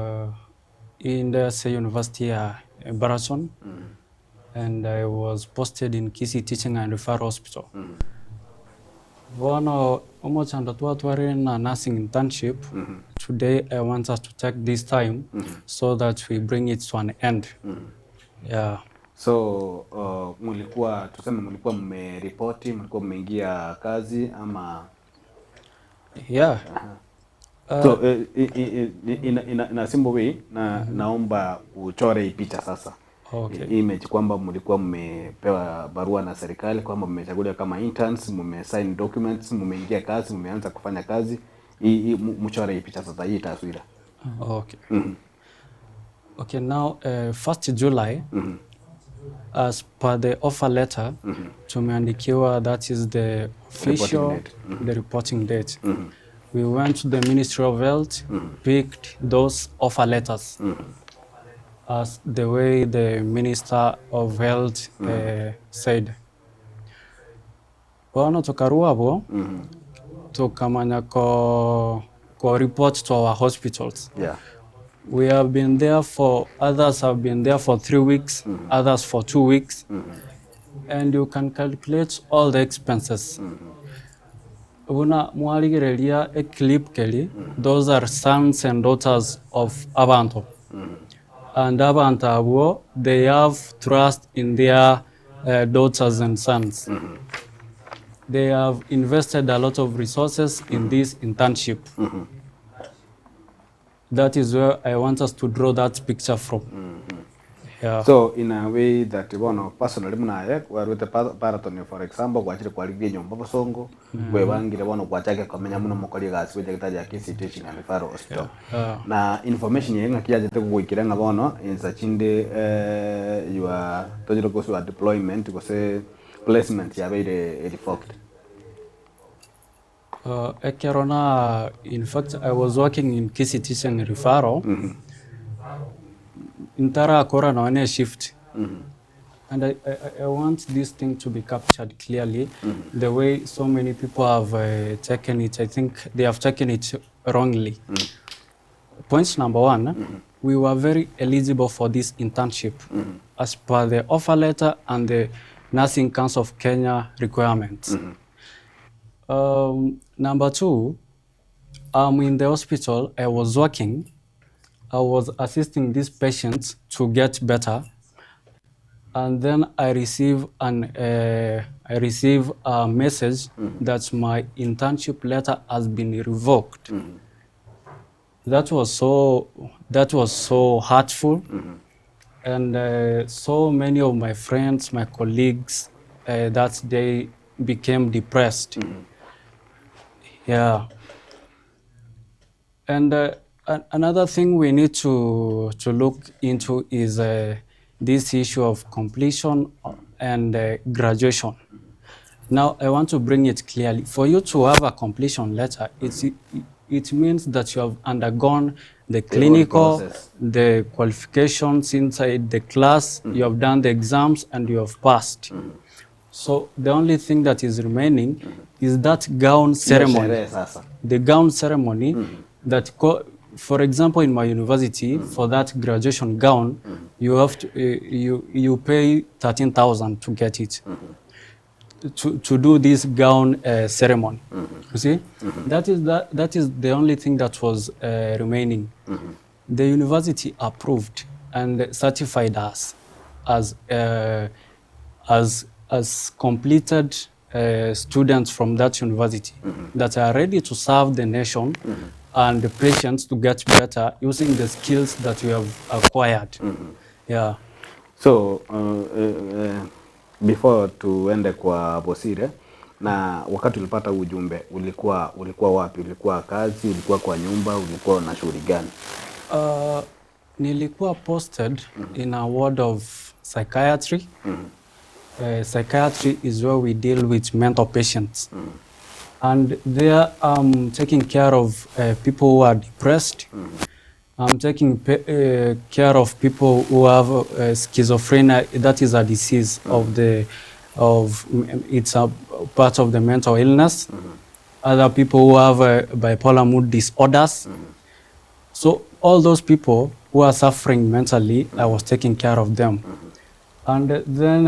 in the University ya Baraton and I was posted in Kisii Teaching and Referral Hospital. Bono omochando twatware na nursing internship. Today I want us to take this time so that we bring it to an end. Yeah. So mlikuwa tuseme mlikuwa mmeripoti, mlikuwa mmeingia kazi ama Yeah. So ina simple way na naomba uchore hii picha sasa. Image kwamba mlikuwa mmepewa barua na serikali kwamba mmechaguliwa kama interns, mmesign documents, mmeingia kazi, mmeanza kufanya kazi. Hii mchore hii picha sasa, hii taswira. Okay. Okay, now 1st July, as per the offer letter, tumeandikiwa that is the official Reporting date. The reporting date. We went to the Ministry of Health, picked those offer letters as the way the Minister of Health said. Bono tukarua abo, tukamanya ko report to our hospitals. We have been there for, others have been there for 3 weeks, others for 2 weeks. And you can calculate all the expenses. Buna mwarigereria a clip keli, those are sons and daughters of Abantu. And Abantu abo, they have trust in their daughters and sons. They have invested a lot of resources in this internship. That is where I want us to draw that picture from. Yeah. So in a way that bono personally munaye warwete Baraton, for example, gwachire kwarigie nyomba bosongo, gwebangire bono gwachake komenya muno mukori gasi gwe daktari ya Kisii Teaching and Referral Hospital. Na information ye ng'aki yachete gugwikira ng'a bono insachinde your tojire gose your deployment gose placement yabeire revoked? Ekero na, in fact, I was working in Kisii Teaching Referral. Ntara akora na one shift. And I want this thing to be captured clearly. The way so many people have taken it, I think they have taken it wrongly. Point number one, we were very eligible for this internship as per the offer letter and the Nursing Council of Kenya requirements. Number two, I'm in the hospital, I was working, I was assisting these patients to get better, and then I receive an I receive a message that my internship letter has been revoked. That was so that was so hurtful, and so many of my friends, my colleagues, that day became depressed. Yeah. And another thing we need to look into is this issue of completion and graduation. Now, I want to bring it clearly. For you to have a completion letter, it means that you have undergone the The whole clinical, process. the qualifications inside the class, you have done the exams, and you have passed. So the only thing that is remaining is that gown Hiyo ceremony. sherehe sasa. The gown ceremony that, for example, in my university, for that graduation gown, you have to, you pay 13,000 to get it. To do this gown ceremony. You see? That is that is the only thing that was remaining. The university approved and certified us as completed students from that university that are ready to serve the nation and the patients to get better using the skills that we have acquired. Yeah. So before tuende kwa Bosire, na wakati ulipata huu ujumbe ulikuwa wapi? Ulikuwa kazi, ulikuwa kwa nyumba, ulikuwa na shughuli gani? Nilikuwa posted in a ward of psychiatry. Psychiatry is where we deal with mental patients. And there I'm taking care of people who are depressed. I'm taking care of people who have schizophrenia. That is a disease of the, of it's a part of the mental illness. Other people who have bipolar mood disorders. So all those people who are suffering mentally, I was taking care of them. And then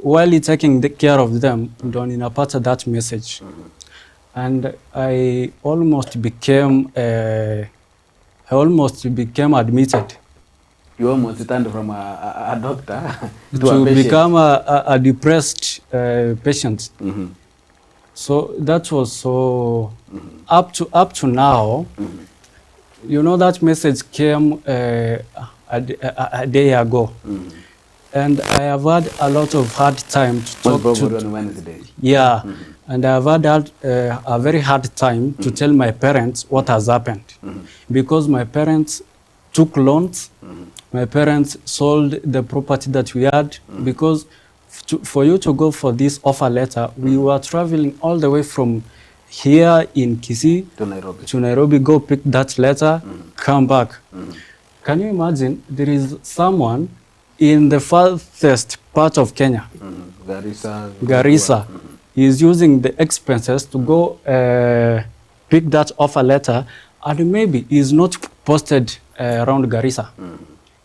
while taking the care of them, ndo ninapata that message. And I almost became admitted. You almost turned from a doctor to, to a patient. become a depressed patient. So that was so up to now. You know, that message came a day ago. And I have had a lot of hard time to Most talk probably to on Wednesday. Yeah, and I have had a very hard time to tell my parents what has happened, because my parents took loans, my parents sold the property that we had, because for you to go for this offer letter, we were traveling all the way from here in Kisii to Nairobi. To Nairobi, go pick that letter, come back. Can you imagine? There is someone in the farthest part of Kenya, Garissa. Garissa, he is using the expenses to go pick that offer letter, and maybe he is not posted around Garissa.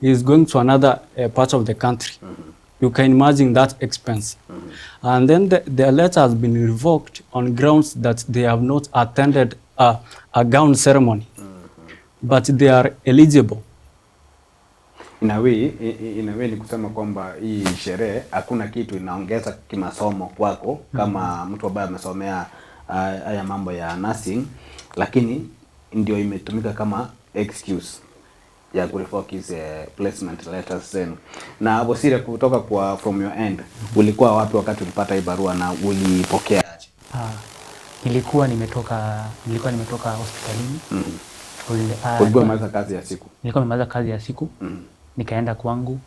He is going to another part of the country. You can imagine that expense. And then the letter has been revoked on grounds that they have not attended a gown ceremony, but they are eligible. In a way, in a way ni kusema kwamba hii sherehe hakuna kitu inaongeza kimasomo kwako kama mtu ambaye amesomea haya mambo ya nursing, lakini ndio imetumika kama excuse ya kurevoke hizi placement letters zenu. Na Bosire, kutoka kwa from your end, ulikuwa wapi wakati ulipata hii barua na ulipokea aje? Nilikuwa nimetoka hospitalini. Ulikuwa umemaliza kazi ya siku? Nilikuwa nimemaliza kazi ya siku. Nikaenda kwangu,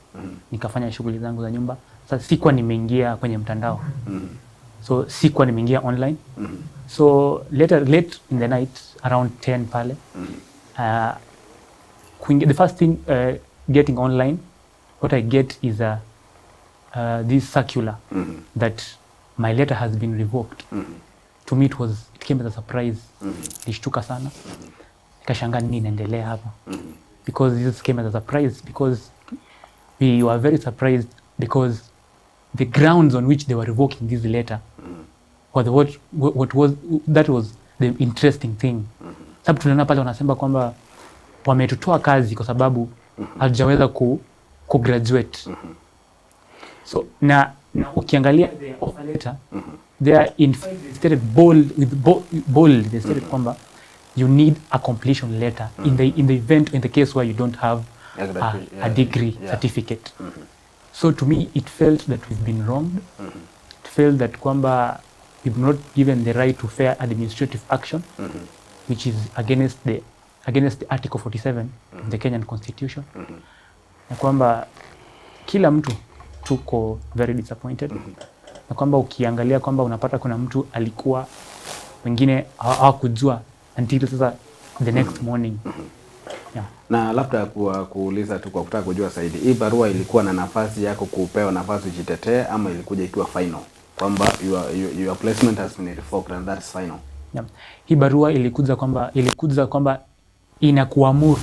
nikafanya shughuli zangu za nyumba. Sasa sikuwa nimeingia kwenye mtandao. So sikuwa nimeingia online. So later, late in the night around 10 pale. The first thing getting online, what I get is this circular that my letter has been revoked. To me it came as a surprise. Nilishtuka sana. Nikashangaa nini inaendelea hapa. because this came as a surprise because we were very surprised because the grounds on which they were revoking this letter were the what, what was that was the interesting thing sababu tunaona pale wanasema kwamba wametutoa kazi kwa sababu hatujaweza ku, ku graduate so na, na ukiangalia the offer letter they are in fact they stated bold with bold they stated kwamba you need a completion letter in the event in the case where you don't have A graduate, a degree certificate. So to me it felt that we've been wronged. It felt that kwamba we've not given the right to fair administrative action, which is against the article 47 of the Kenyan constitution. Na kwamba kila mtu tuko very disappointed. Na kwamba ukiangalia kwamba unapata kuna mtu alikuwa wengine hawakujua until sasa the next morning. Yeah. Na labda kwa kuuliza tu kwa kutaka kujua zaidi, hii barua ilikuwa na nafasi yako kupewa nafasi ujitetee ama ilikuja ikiwa final kwamba your placement has been revoked and that's final? Yeah. Hii barua ilikuja kwamba inakuamuru.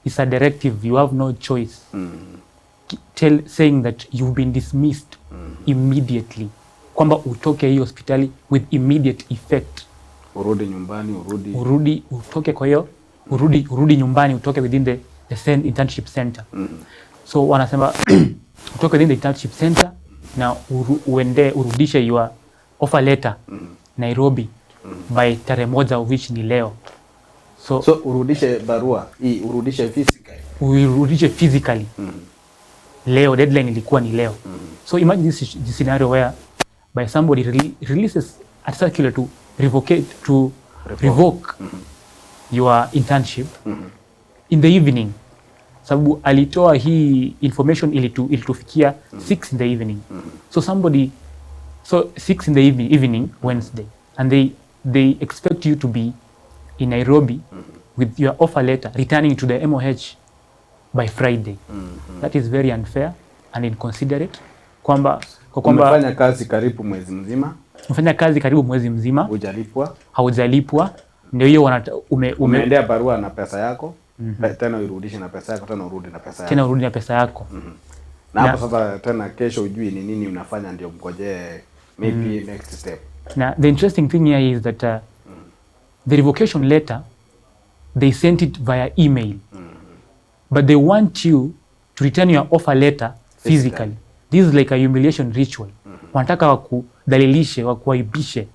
It's a directive, you have no choice. Saying that you've been dismissed immediately, kwamba utoke hii hospitali with immediate effect. Urudi nyumbani, urudi Urudi, utoke, kwa hiyo urudi nyumbani, utoke within the internship center. So wanasema utoke within the internship center na uende urudishe your offer letter Nairobi by tarehe 1, of which ni leo. So, so urudishe barua hii, urudishe physically. Uirudishe physically leo, deadline ilikuwa ni leo. So imagine this scenario where by somebody releases a circular to revocate to revoke your internship in the evening, sababu alitoa hii information ilitufikia 6 in the evening. So somebody, so 6 in the evening Wednesday, and they expect you to be in Nairobi with your offer letter returning to the MOH by Friday. That is very unfair and inconsiderate kwamba kwa kwamba Umefanya kazi karibu mwezi mzima. Umefanya kazi karibu mwezi mzima. Hujalipwa. Haujalipwa, ndio hiyo ume Umeendea barua na pesa yako, tena uirudishe na pesa yako, tena urudi na pesa yako. Tena urudi na pesa yako. Na hapo sasa tena kesho ujui ni nini unafanya, ndio mngojee maybe next step. Na the interesting thing here is that the revocation letter, they sent it via email, but they want you to return your offer letter physically. This is like a humiliation ritual. Wanataka wakudhalilishe, wakuaibishe.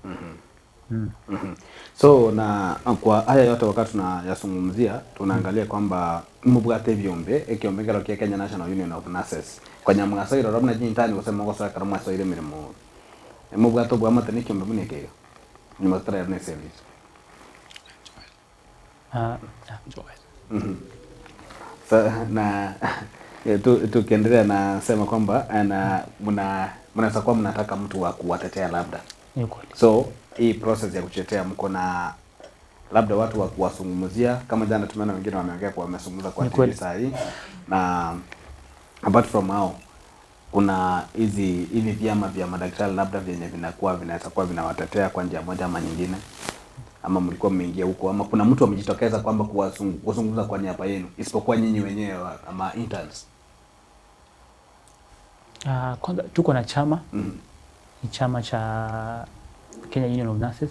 So na kwa haya yote wakati tunayazungumzia, tunaangalia kwamba mubwate byombe ekiombe kero kia Kenya National Union of Nurses kwanya mwasoire ro muna jintani gose mogosoa mwasoire mirimo mubwate obwamate nekiombe buna ekeyo nyuma tutaraira ne service. So, na tukiendelea nasema kwamba na mnaweza kuwa mnataka mtu wa kuwatetea labda. Ni kweli. So hii process ya kutetea, mko na labda watu wa kuwazungumzia? Kama jana tumeona wengine wameongea kwa wamezungumza kwa Ni TV kweli. saa hii, na apart from hao kuna hivi vyama vya madaktari labda vyenye vinakuwa vinaweza kuwa vinawatetea kwa njia moja ama nyingine, ama mlikuwa mmeingia huko, ama kuna mtu amejitokeza kwamba kuzungumza kwa niaba yenu isipokuwa nyinyi wenyewe ama interns? Kwanza tuko na chama, ni chama cha Kenya Union of Nurses.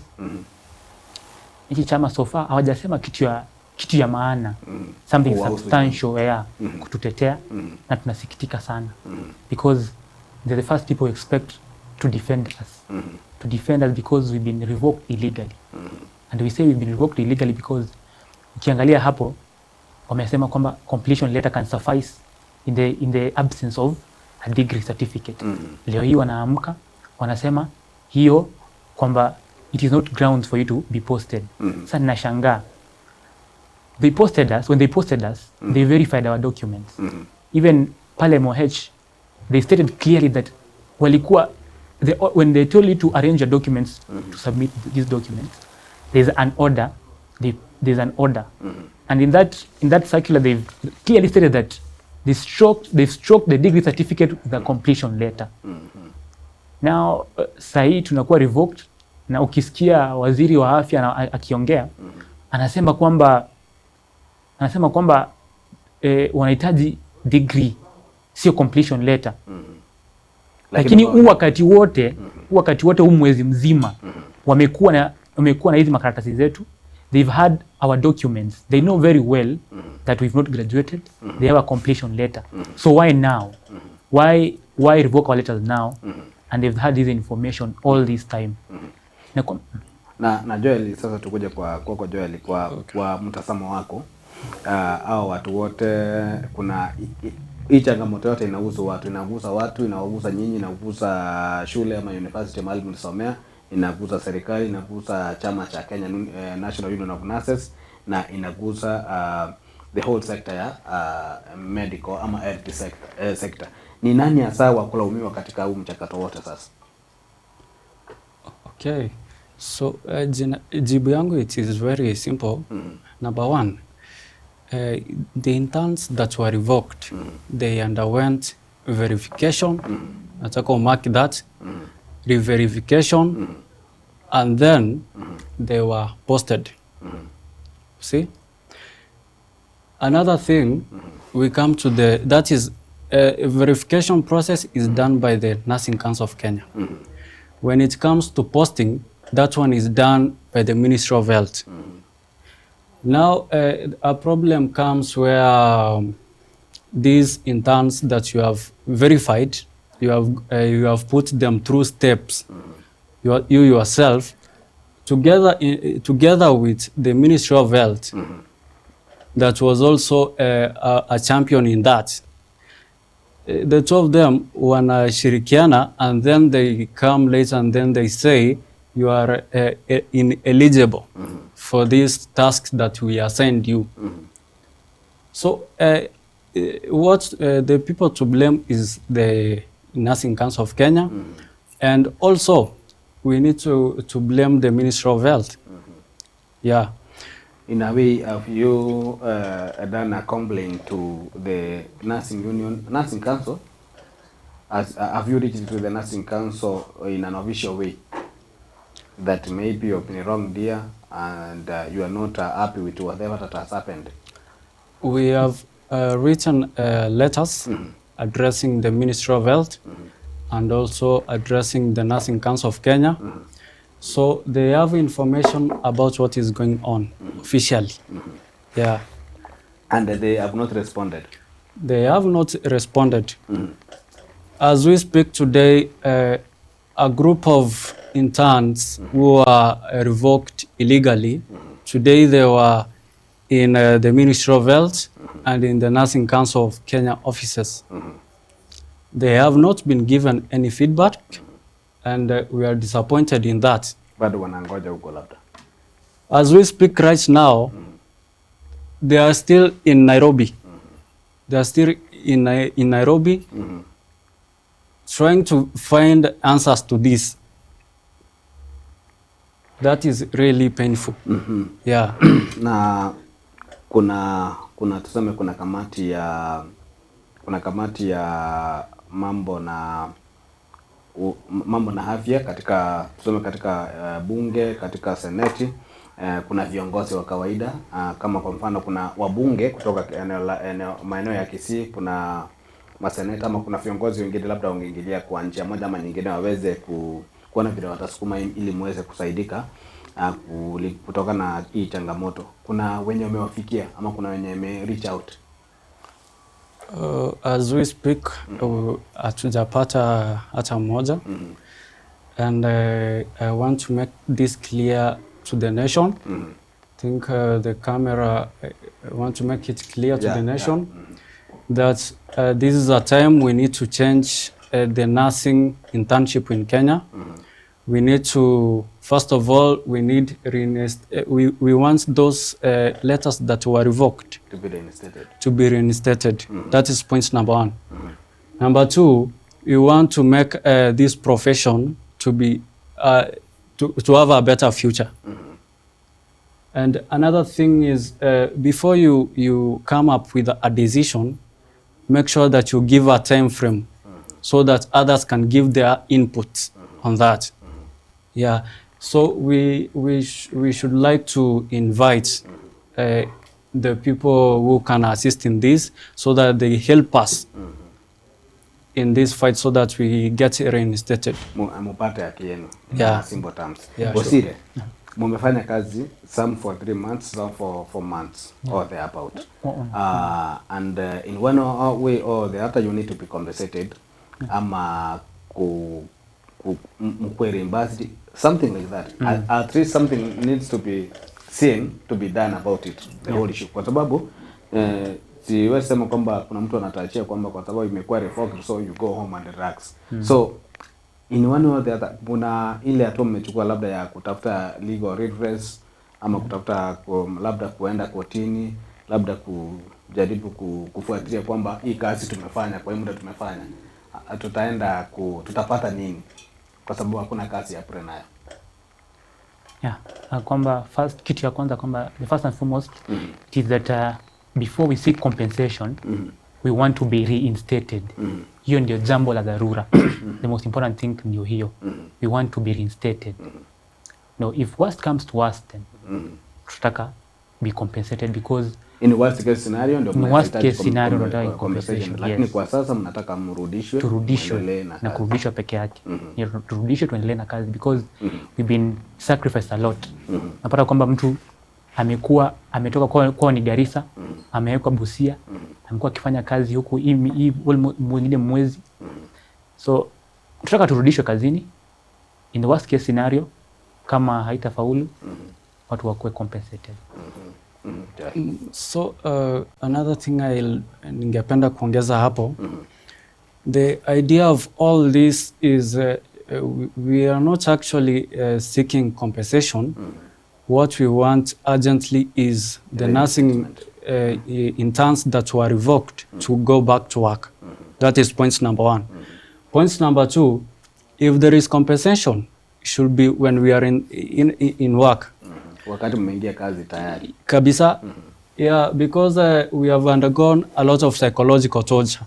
Hichi chama so far hawajasema kitu ya maana, something Kuwahusu. substantial, yeah, kututetea, na tunasikitika sana because they're the first people we expect to defend us, to defend us because we've been revoked illegally. And we say we've been revoked illegally because ukiangalia hapo wamesema kwamba completion letter can suffice in the absence of a degree certificate. Leo hii wanaamka wanasema hiyo kwamba it is not grounds for you to be posted. Sasa ninashangaa, they posted us. When they posted us, they verified our documents. Even pale MOH they stated clearly that walikuwa when they told you to arrange your documents, to submit these documents, there's an order there's an order, and in that circular they've clearly stated that they've stroked the degree certificate with a completion letter. Now sahii tunakuwa revoked, na ukisikia waziri wa afya akiongea, anasema kwamba eh, wanahitaji degree sio completion letter lakini huu wakati wote huu wakati wote huu mwezi mzima wamekuwa na wamekuwa na hizi makaratasi zetu they've had our documents they know very well that we've not graduated they have a completion letter so why now why why revoke our letters now and they've had this information all this time na kwa, Na, na Joel, sasa tukuje kwa kwako Joel, kwa, kwa mtazamo wako hao watu wote, kuna hii changamoto yote inahusu watu, inagusa watu, inawagusa nyinyi, inagusa shule ama university mahali mlisomea, inagusa serikali, inagusa chama cha Kenya National Union of Nurses na inagusa the whole sector ya medical ama health sector. Ni nani hasa wa kulaumiwa katika huu mchakato wote sasa? Okay. So jibu yangu it is very simple. Number one, the interns that were revoked, they underwent verification. Nataka umark that. Re-verification. And then they were posted. See? Another thing, we come to the, that is, verification process is done by the Nursing Council of Kenya. When it comes to posting, that one is done by the Ministry of Health. Now, a problem comes where these interns that you have verified, you have put them through steps, you yourself, together with the Ministry of Health, that was also a champion in that. The two of them wanashirikiana and then they come later and then they say you are ineligible for this task that we assigned you. So what the people to blame is the Nursing Council of Kenya, and also we need to blame the Ministry of Health. Yeah. In a way, have you done a complaint to the Nursing Union, Nursing Council? Have you reached to the Nursing Council in an official way that maybe you've been wronged here and you are not happy with whatever that has happened? We have written letters addressing the Ministry of Health and also addressing the Nursing Council of Kenya. So they have information about what is going on officially. Yeah. And they have not responded? They have not responded. As we speak today, a group of interns who were revoked illegally, today they were in the Ministry of Health and in the Nursing Council of Kenya offices. They have not been given any feedback, and we are disappointed in that. Bado wanangoja huko labda. As we speak right now, they are still in Nairobi. They are still in Nairobi, trying to find answers to this. That is really painful. Yeah. Na kuna tuseme kuna kamati ya mambo na afya katika tuseme katika bunge, katika seneti. Kuna viongozi wa kawaida kama kwa mfano kuna wabunge kutoka maeneo ya Kisii, kuna maseneta ama kuna viongozi wengine labda wangeingilia kwa njia moja ama nyingine waweze kuona vile watasukuma ili muweze kusaidika kutoka na hii changamoto. Kuna wenye wamewafikia ama kuna wenye wame reach out? As we speak, hatujapata hata mmoja. And I want to make this clear to the nation. I think the camera, I want to make it clear to the nation that this is a time we need to change the nursing internship in Kenya. We need to, first of all, we need we want those letters that were revoked to be reinstated. To be reinstated. That is point number one. Number two, we want to make this profession to have a better future. And another thing is, before you come up with a decision, make sure that you give a time frame so that others can give their input on that. Yeah. So we should like to invite the people who can assist in this so that they help us in this fight so that we get reinstated. Mupate haki yenu in simple terms. Yeah, sure. Bosire, mumefanya kazi some for 3 months, some for 4 months or thereabout. And in one way or the other you need to be compensated ama ku mkuwe reimbursed, something like that. At least something needs to be seen to be done about it, the whole issue, kwa sababu siwezi sema kwamba kuna mtu anatarajia kwamba kwa sababu imekuwa revoked, so you go home and relax. So in one way or the other, kuna ile hatua mmechukua labda ya kutafuta legal redress ama kutafuta labda kuenda kotini, labda kujaribu kufuatilia kwamba hii kazi tumefanya kwa hii muda tumefanya, tutapata nini, kwa sababu hakuna kazi ya bure nayo. Yeah, kwamba first, kitu ya kwanza kwamba the first and foremost it is that before we seek compensation, we want to be reinstated. Hiyo ndio jambo la dharura. The most important thing ndio hiyo. We want to be reinstated. No, if worst comes to worst, then tutataka be compensated because In worst case scenario ndio In worst mnahitaji case scenario ndio compensation, compensation, lakini yes. kwa sasa mnataka mrudishwe, Turudishwe muendelee na na kazi. kurudishwa peke yake. Ni turudishwe tuendelee na kazi because we've been sacrificed a lot. Napata kwamba mtu amekuwa ametoka kwa ni Garissa, amewekwa Busia, amekuwa akifanya kazi huku hii mwingine mwezi. So tunataka turudishwe kazini. In the worst case scenario, kama haitafaulu, watu wakuwe compensated. So another thing I'll ningependa kuongeza hapo, the idea of all this is we are not actually seeking compensation. What we want urgently is the nursing interns that were revoked to go back to work. That is point number one. Point number two, if there is compensation, it should be when we are in work. Wakati mmeingia kazi tayari. Kabisa. Yeah, because we have undergone a lot of psychological torture.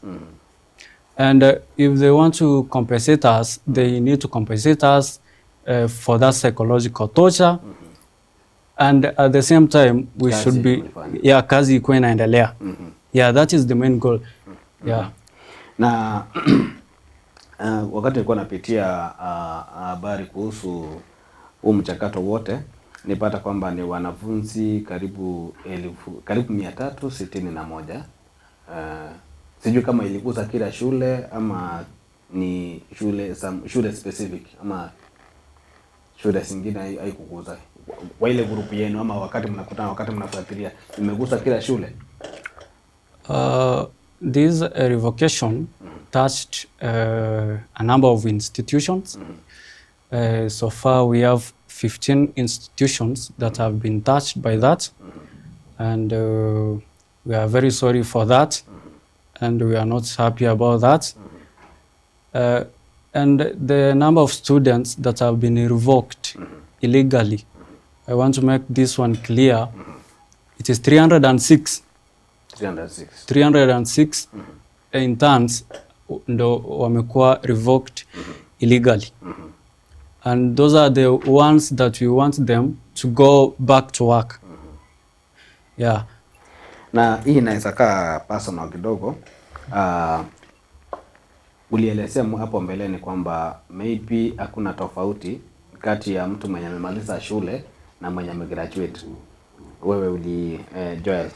And if they want to compensate us, they need to compensate us for that psychological torture. And at the same time, we Kazi should be, mlifanya. Yeah, kazi ikuwe inaendelea. Yeah, that is the main goal. Yeah. Na wakati nilikuwa napitia habari kuhusu huu mchakato wote, nipata kwamba ni wanafunzi karibu 361. Sijui kama iligusa kila shule ama ni shule some, shule specific ama shule zingine haikugusa. Kwa ile group yenu ama wakati mnakutana, wakati mnafuatilia, imegusa kila shule? This revocation touched a number of institutions. So far, we have 15 institutions that have been touched by that, and we are very sorry for that, and we are not happy about that. And the number of students that have been revoked illegally, I want to make this one clear. It is 306. 306. 306 interns ndo wamekuwa revoked illegally, and those are the ones that we want them to go back to work, yeah. Na hii inaweza kaa personal kidogo. Ulielezea hapo mbeleni kwamba maybe hakuna tofauti kati ya mtu mwenye amemaliza shule na mwenye amegraduate. Wewe Joel,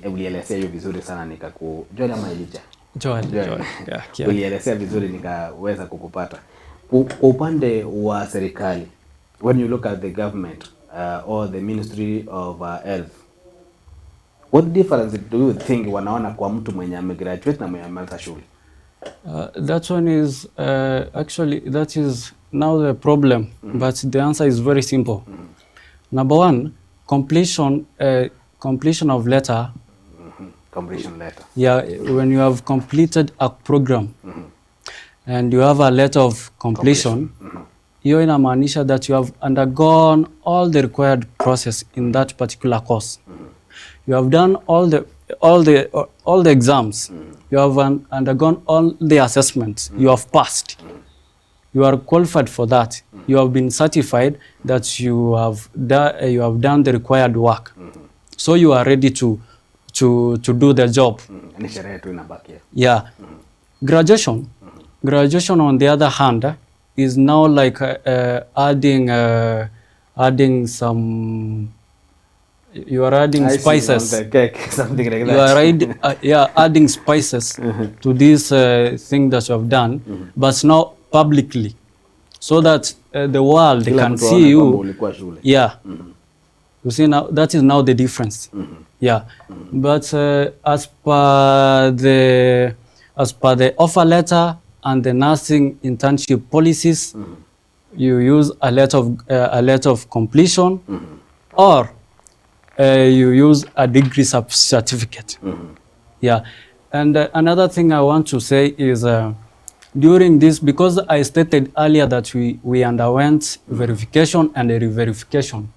ulielezea hiyo vizuri sana nikaku Joel ama Elijah? Joel, Joel, yeah. Ulielezea vizuri nikaweza kukupata. Kwa upande wa serikali, when you look at the government or the Ministry of Health, what difference do you think wanaona kwa mtu mwenye amegraduate na mwenye amemaliza shule? That one is actually, that is now the problem, but the answer is very simple. Number one, completion of letter. Completion letter. Yeah, when you have completed a program and you have a letter of completion, hiyo inamaanisha that you have undergone all the required process in that particular course. You have done all the exams. You have undergone all the assessments. You have passed. You are qualified for that. You have been certified that you have done the required work. So you are ready to, to, to do the job. Ni sherehe tu inabakia. Yeah. Graduation, graduation on the other hand is now like adding, adding some, you are adding Icing on spices. the cake, something like You that. are yeah, adding spices to this thing that you have done, but now publicly, so that the world Kila can mtu see aone kwamba you. ulikuwa shule. Yeah. You see now, that is now the difference. Yeah. But as per the offer letter and the nursing internship policies, you use a letter of completion, or you use a degree certificate. Yeah. And another thing I want to say is during this, because I stated earlier that we underwent verification and a re-verification.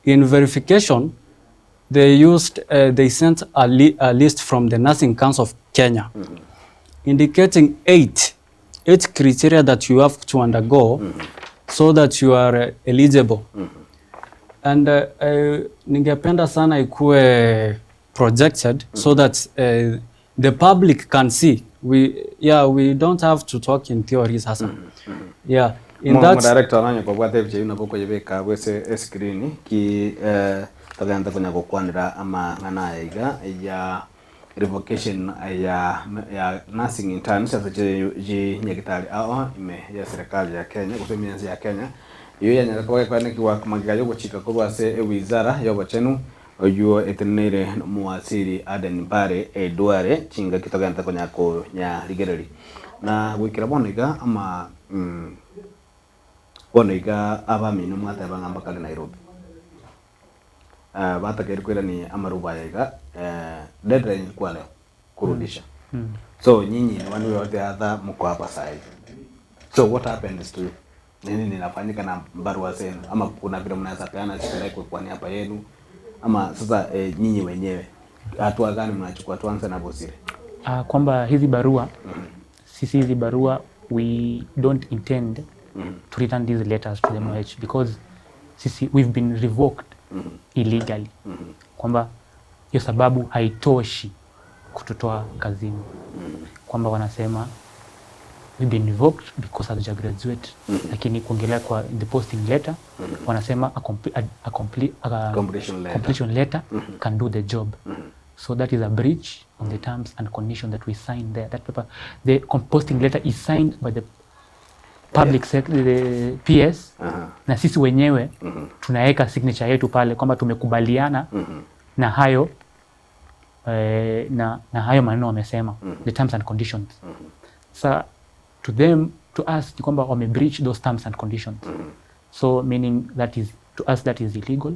In verification, they sent a list from the Nursing Council of Kenya, indicating eight criteria that you have to undergo so that you are eligible. And ningependa sana ikue projected so that the public can see. We don't have to talk in theories sasa. Yeah, in that Director ananya kobwate ebiche bino bokoyebeka bwese escreen ki togenda konya gokwanera amang'ana aya iga ya revocation ya nursing interns ase chinyagitari ao ime ya serikali ya Kenya gose emiensi ya Kenya iyo yanyara koba gekwanekigwa magega ya ogochika korwa ase ewizara ya obochenu oywo eteneneire omoasiri Aden Bare Edware chingaki togenda konya konyarigereri na gwikira bono iga ama bono iga abamino mwateba ng'a mbakare Nairobi batakeire kwirani amaruba aya iga deadline ilikuwa leo kurudisha. So nyinyi ni wanu yote hadha mko hapa saa hizi, so what happens to you? Nini ninafanyika na barua zenu, ama kuna vile mnaweza peana zipelekwe kwa niaba yenu, ama sasa nyinyi wenyewe hatua gani mnachukua? Tuanze na Bosire. Kwamba hizi barua sisi hizi barua we don't intend to return these letters to the MOH because sisi we've been revoked illegally. Kwamba hiyo sababu haitoshi kututoa kazini. Kwamba wanasema we've been revoked because hatuja graduate. Lakini kuongelea kwa the posting letter, wanasema a Completion letter. completion letter can do the job. So that is a breach on the terms and conditions that we signed there. That paper, the posting letter is signed by the public sector, the PS, na sisi wenyewe tunaweka signature yetu pale kwamba tumekubaliana na hayo na hayo maneno wamesema, the terms and conditions. Sa to them, to us ni kwamba wame breach those terms and conditions. So meaning that is to us that is illegal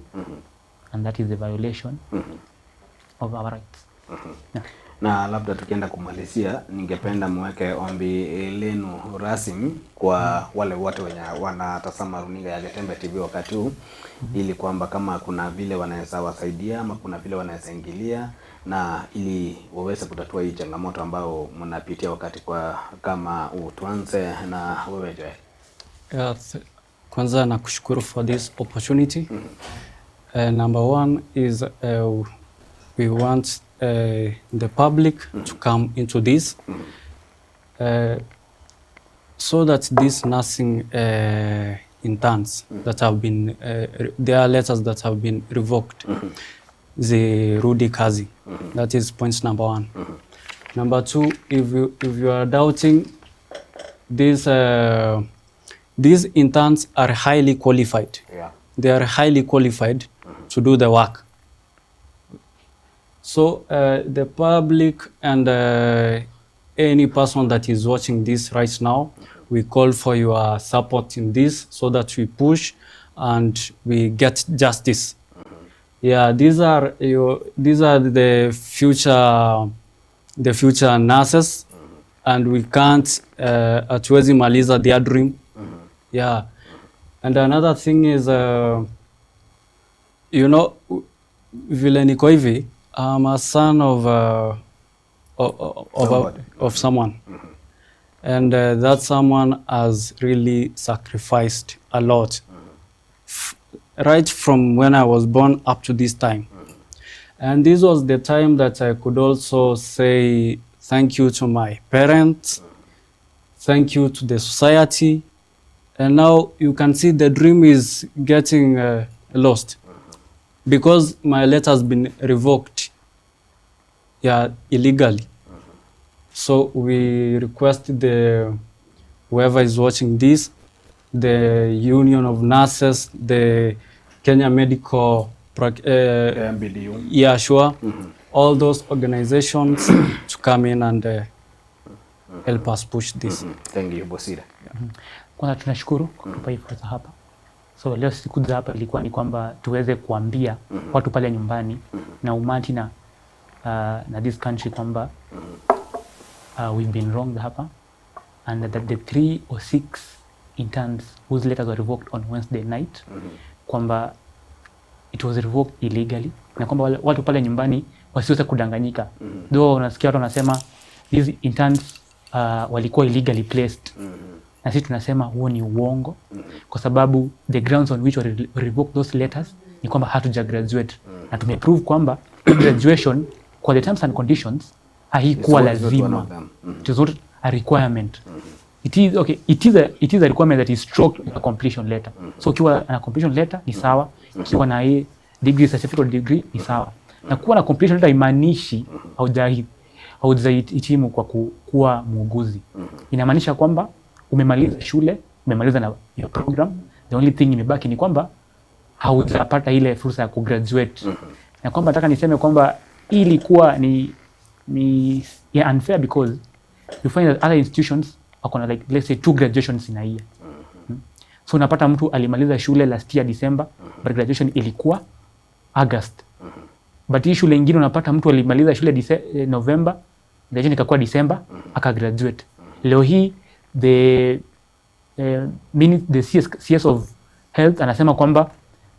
and that is a violation of our rights. Yeah. Na labda tukienda kumalizia, ningependa muweke ombi lenu rasmi kwa wale wote wenye wanatazama runinga ya Getembe TV wakati huu, ili kwamba kama kuna vile wanaweza wasaidia ama kuna vile wanaweza ingilia na ili waweze kutatua hii changamoto ambao mnapitia wakati kwa kama huu. Tuanze na wewe Joel. Yeah, kwanza nakushukuru for this opportunity. Number one is we want the public to come into this so that these nursing interns that have been, there are letters that have been revoked, zirudi kazi. That is point number one. Number two, if you are doubting these interns are highly qualified. They are highly qualified to do the work. So the public and any person that is watching this right now, we call for your support in this so that we push and we get justice. Yeah, these are your, these are the future, the future nurses, and we can't hatuwezi maliza their dream. Yeah, and another thing is vile niko hivi, I'm a son of someone, and that someone has really sacrificed a lot, right from when I was born up to this time. And this was the time that I could also say thank you to my parents, thank you to the society, and now you can see the dream is getting uh, lost because my letter has been revoked yeah, illegally. So we request the whoever is watching this, the Union of Nurses, the Kenya Medical Prac- uh, MBDU. yeah, sure, all those organizations to come in and uh, help us push this. Thank you, Bosire. Kwanza tunashukuru kwa kutupa hii fursa hapa. So leo sikuja hapa ilikuwa ni kwamba tuweze kuambia watu pale nyumbani na umati na uh, na this country kwamba we've been wronged hapa and that the three or six interns whose letters were revoked on Wednesday night kwamba it was revoked illegally na kwamba wale- watu pale nyumbani wasiweze kudanganyika. Though unasikia watu wanasema these interns walikuwa illegally placed na sisi tunasema huo ni uongo kwa sababu the grounds on which were revoked those letters ni kwamba hatuja graduate na tumeprove kwamba graduation kwa the terms and conditions haikuwa It's not one lazima of them. it is not a requirement it is okay it is a it is a requirement that is stroke a completion letter so ukiwa na completion letter ni sawa ukiwa na hii degree certificate or degree ni sawa na kuwa na completion letter haimaanishi haujahi haujahitimu kwa ku, kuwa muuguzi inamaanisha kwamba umemaliza shule umemaliza na your program the only thing imebaki ni kwamba haujapata ile fursa ya kugraduate na kwamba nataka niseme kwamba hii ilikuwa ni ni yeah, unfair because you find that other institutions wako na like let's say two graduations in a year mm. so unapata mtu alimaliza shule last year December but graduation ilikuwa August but hii shule ingine unapata mtu alimaliza shule dise, eh, November graduation ikakuwa December akagraduate leo hii the eh, the CS, CS of health anasema kwamba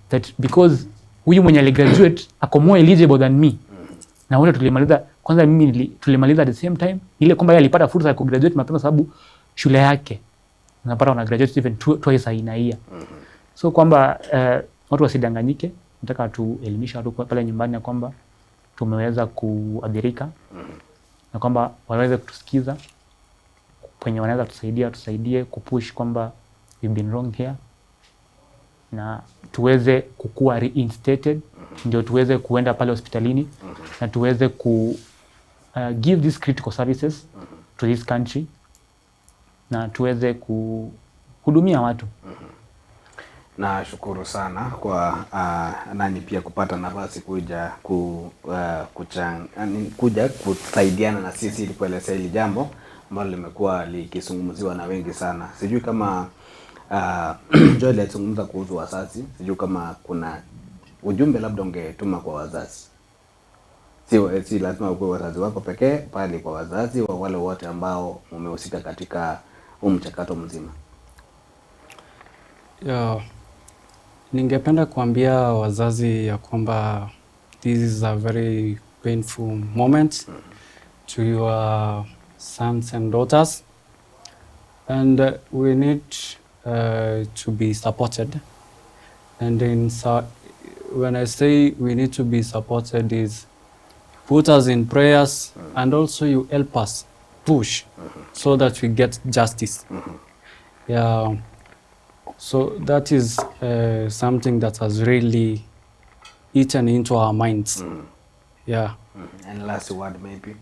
that because huyu mwenye aligraduate ako more eligible than me na wote tulimaliza kwanza mimi nili, tulimaliza at the same time ile kwamba yeye alipata fursa ya kugraduate mapema sababu shule yake unapata wana graduate even twice in a year so kwamba uh, watu wasidanganyike nataka tuelimishe watu pale nyumbani ya kwamba tumeweza kuadhirika na kwamba waweze kutusikiza kwenye wanaweza tusaidia tusaidie kupush kwamba we've been wrong here na tuweze kukua reinstated ndio tuweze kuenda pale hospitalini na tuweze ku give these critical services to this country na tuweze kuhudumia watu. Nashukuru sana kwa nanyi pia kupata nafasi kuja ku, kuchang, ani, kuja kusaidiana na sisi ili kuelezea hili jambo ambalo limekuwa likizungumziwa na wengi sana. Sijui kama Joel alizungumza kuhusu wazazi, sijui kama kuna ujumbe labda ungetuma kwa wazazi. Si, si lazima ukuwe wazazi wako pekee, bali kwa wazazi wa wale wote ambao mmehusika katika huu mchakato mzima. Yeah. Ningependa kuambia wazazi ya kwamba this is a very painful moment to your sons and daughters and we need to be supported and in when I say we need to be supported is put us in prayers and also you help us push so that we get justice. Yeah. So that is something that has really eaten into our minds. Yeah. And last word maybe.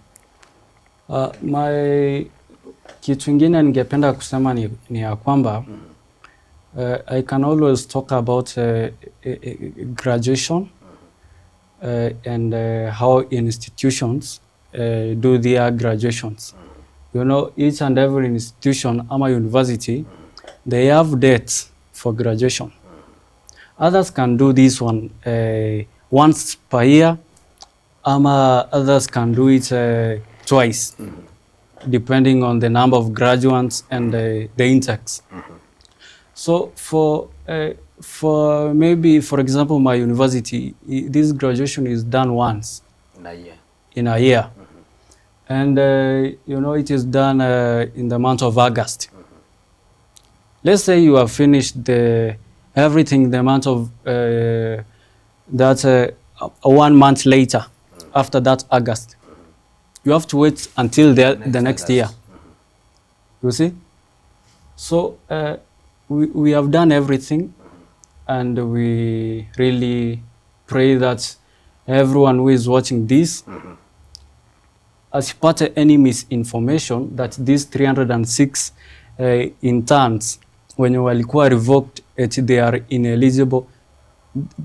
My kitu ingine ningependa kusema ni ya kwamba I can always talk about graduation and how institutions do their graduations. You know, each and every institution ama university, they have dates for graduation. Others can do this one once per year, ama others can do it twice, depending on the number of graduates and the intakes. So for maybe, for example, my university, this graduation is done once In a year. in a year. And it is done in the month of August. Let's say you have finished the everything the month of that 1 month later. after that August. You have to wait until the, the next year. You see? So uh, we, we have done everything and we really pray that everyone who is watching this asipate any misinformation that these 306 uh, interns wenye walikuwa revoked eti they are ineligible.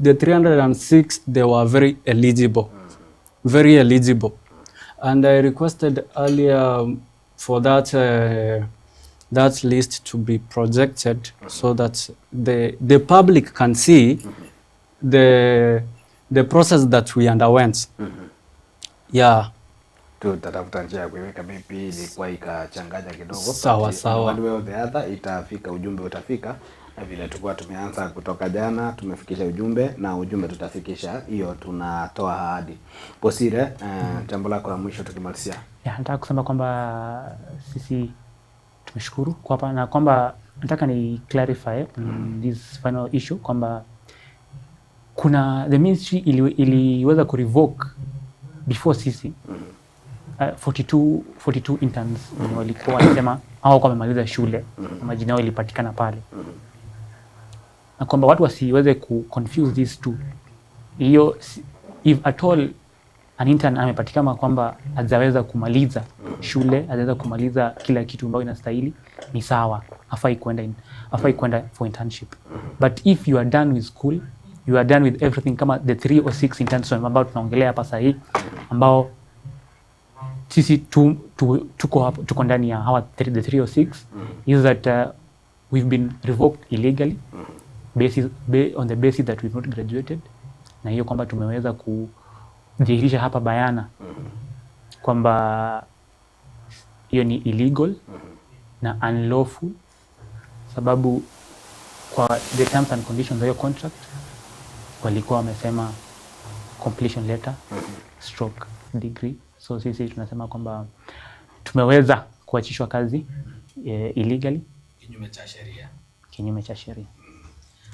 The 306 they were very eligible, very eligible. And I requested earlier for that that list to be projected so that the public can see the process that we underwent. Yeah. Tutatafuta njia ya kuiweka, maybe ilikuwa ikachanganya kidogo. Sawa, but sawa. One way or the other itafika, ujumbe utafika, na vile tulikuwa tumeanza kutoka jana, tumefikisha ujumbe na ujumbe tutafikisha, hiyo tunatoa ahadi. Bosire, jambo lako la mwisho tukimalizia. Ya, nataka kusema kwamba sisi tumeshukuru kwa hapa na kwamba nataka ni clarify on this final issue kwamba kuna the ministry iliweza kurevoke before sisi 42 interns wenye walikuwa wanasema hawakuwa wamemaliza shule na majina yao ilipatikana pale, na kwamba watu wasiweze ku confuse these two. Hiyo if at all an intern amepatikana kwamba hajaweza kumaliza shule, hajaweza kumaliza kila kitu ambayo inastahili, ni sawa, hafai kwenda for internship. But if you are done with school, you are done with everything, kama the 3 or 6 interns ambao tunaongelea hapa sahii, ambao sisi tuko hapo, tuko ndani ya hawa the 3 or 6, is that we've been revoked illegally on the basis that we've not graduated, na hiyo kwamba tumeweza kudhihirisha hapa bayana kwamba hiyo ni illegal na unlawful, sababu kwa the terms and conditions za hiyo contract walikuwa wamesema completion letter stroke degree. So sisi tunasema kwamba tumeweza kuachishwa kazi illegally, kinyume cha sheria. Kinyume cha sheria.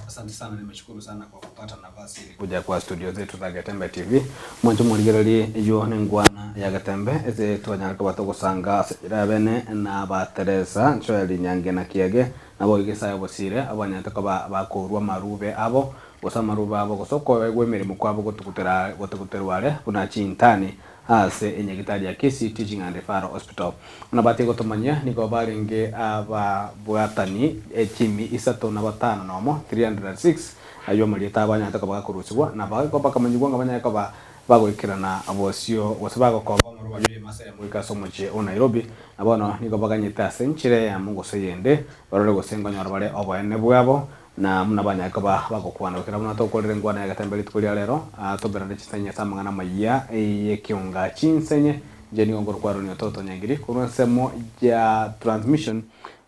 Asante sana, nimeshukuru sana kwa kupata nafasi ili kuja kwa studio zetu za Getembe TV. Mwancho murigereri yo ni ngwana ya Getembe eze twanyaraka batogosanga ira bene na ba Teresa Nchoeli Nyange na Kiege nabo igisayo bosire abanyate ko bakorwa marube abo gosa marube abo gosoko egwe mirimo kwabo gotugutera gotuguterware buna chintani ase enyagitari ya Kisii Teaching and Referral Hospital. Ona batie gotomanya nigo barenge ababwatani echimi isato na batano nomo 306 ayo marieta abanyate ko bagakurusigwa na bagako bakamanyigwa nga banyate ko bagoikerana bosio gose bagokoba omoro babiri mase moika ase omochie o Nairobi na bono nigo baganyete ase enchera eyemo gose eyende barore gose nkonyora bare oboene bwabo na muna banyake ba bagokwana gokera buna tokorire ngwana ya Getembe rituko ria rero toberane chisenye ase amang'ana maiya eyekiunga chinsenye nje nigo ngorokwarwo nigo totonyangiri korwa ensemo ya transmission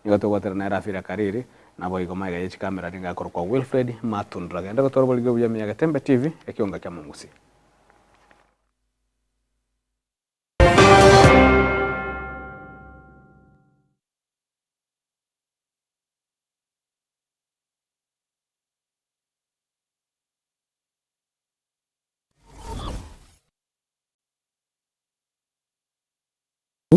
nigo togwatera na Rafira Kariri nabo igo maiga ya chikamera nigo akorokwa Wilfred Matundura genda gotwara oborigi obuya ya Getembe TV ekiunga kia Mungusi.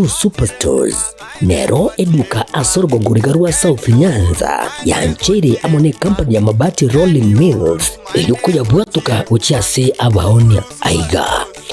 Superstores nero eduka ase orogongoriga rwa South Nyanza yancheire amo ne company ya Mabati Rolling Mills erio koyabwatoka gochia ase abaonia. Aiga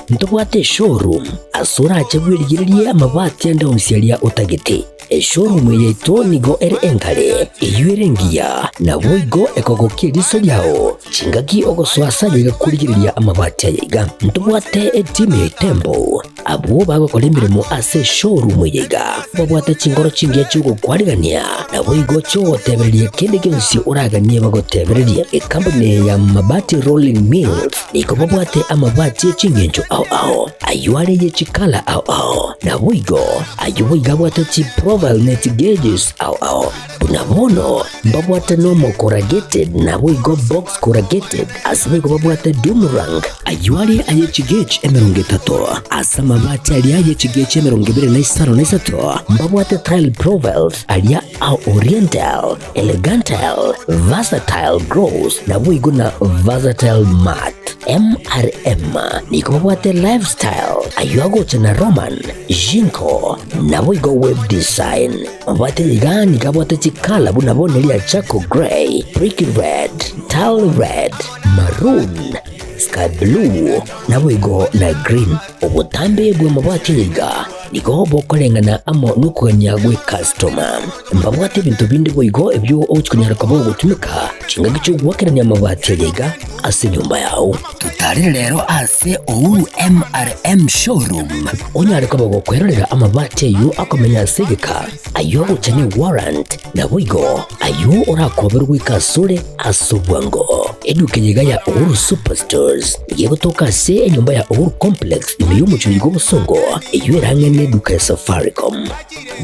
ntobwate eshowroom ase orache bwerigererie amabati ande onsi aria otagete. Eshowroom eye yaito nigo ere enkare eywo ere engiya naboigo ekogokia eriso riao chingaki ogosoa ase aye igakorigereria amabati aya iga. Ntobwate etimu ya Itembo abwo bagokora emeremo ase eshowroom eye iga babwate chingoro chingiya chiogokwarigania naboigo chiogotebereria kende gionsi oraganie bagotebereria. Ekampuni ya Mabati Rolling Mills nigo babwate amabati echingencho ao ao aywo are ye chikala ao ao naboigo aywo boigo abwate chi profile net gauges ao ao buna bono mbabwate normal corrugated naboigo box corrugated ase boigo babwate doomerang aywo are aye chigauge emerongo etato ase amabati aria aye chigauge emerongo ebere na isano na isato mbabwate tile profiles aria ao oriental elegantile versatile gross naboigo na versatile mat. MRM nigo babwate Lifestyle, ayio agocha na Roman, Jinko, naboigo Web Design. Mabwate iga nigo abwate chikala buna bono eria charcoal grey, brick red, tile red, maroon, sky blue, naboigo na green. Obotambe bw'amabwati aya iga nigo bokoreng'ana amo nokogania gw'ekastoma. Mbabwate ebinto binde boigo ebio ogochia konyara koba ogotumeka chingaki chi'ogoakerania amabati aya iga ase enyomba yao. Totarere rero ase Uhuru MRM Showroom onyare koba gokwerorera amabati ayio akomenya ase egeka, ayio ogocha ne warrant, naboigo ayio orakoberwe goika asore ase obwango. Eduka eye iga ya Uhuru Superstores nigo egotoka ase enyomba ya Uhuru Complex ime y'omochie oyo bw'obosongo eyio erang'e neduka ya Safaricom.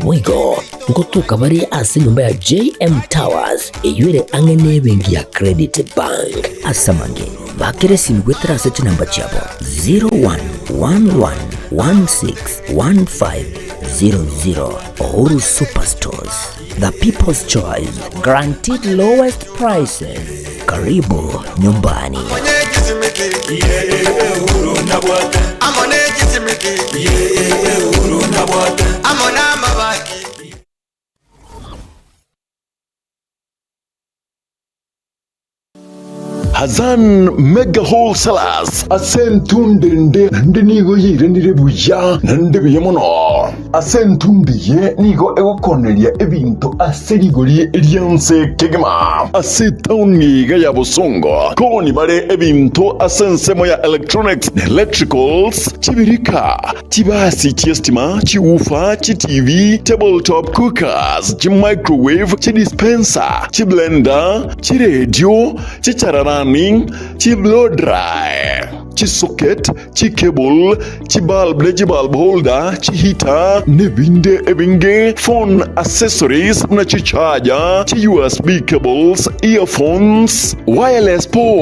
Boigo ngotoka bare ase enyomba ya JM Towers eyio ere ang'e nebenki ya Credit Bank. Ase amange, bakera esimi goetera ase chinamba chiabo 0111161500. Uhuru Superstores, the people's choice, guaranteed lowest prices. Karibu nyumbani. Hazan Mega Wholesalers ase entundo ende naende nigo yairanire buya naende buya mono. Ase entundo eye nigo egokoneria ebinto ase rigori ri'ense kegima. Ase etaoni iga ya Bosongo koni bare ebinto ase ensemo ya electronics na electricals, chibirika, chibasi chi'estima, chiwoofer, chiTV, tabletop cookers, chimicrowave, chidispenser, chiblender, chiredio, chichararani, chiblow dry, chisocket, chicable, chibulb ne chibulb holder, chiheater, nebinde ebinge, phone accessories buna chicharger, chi USB cables, earphones, wireless port.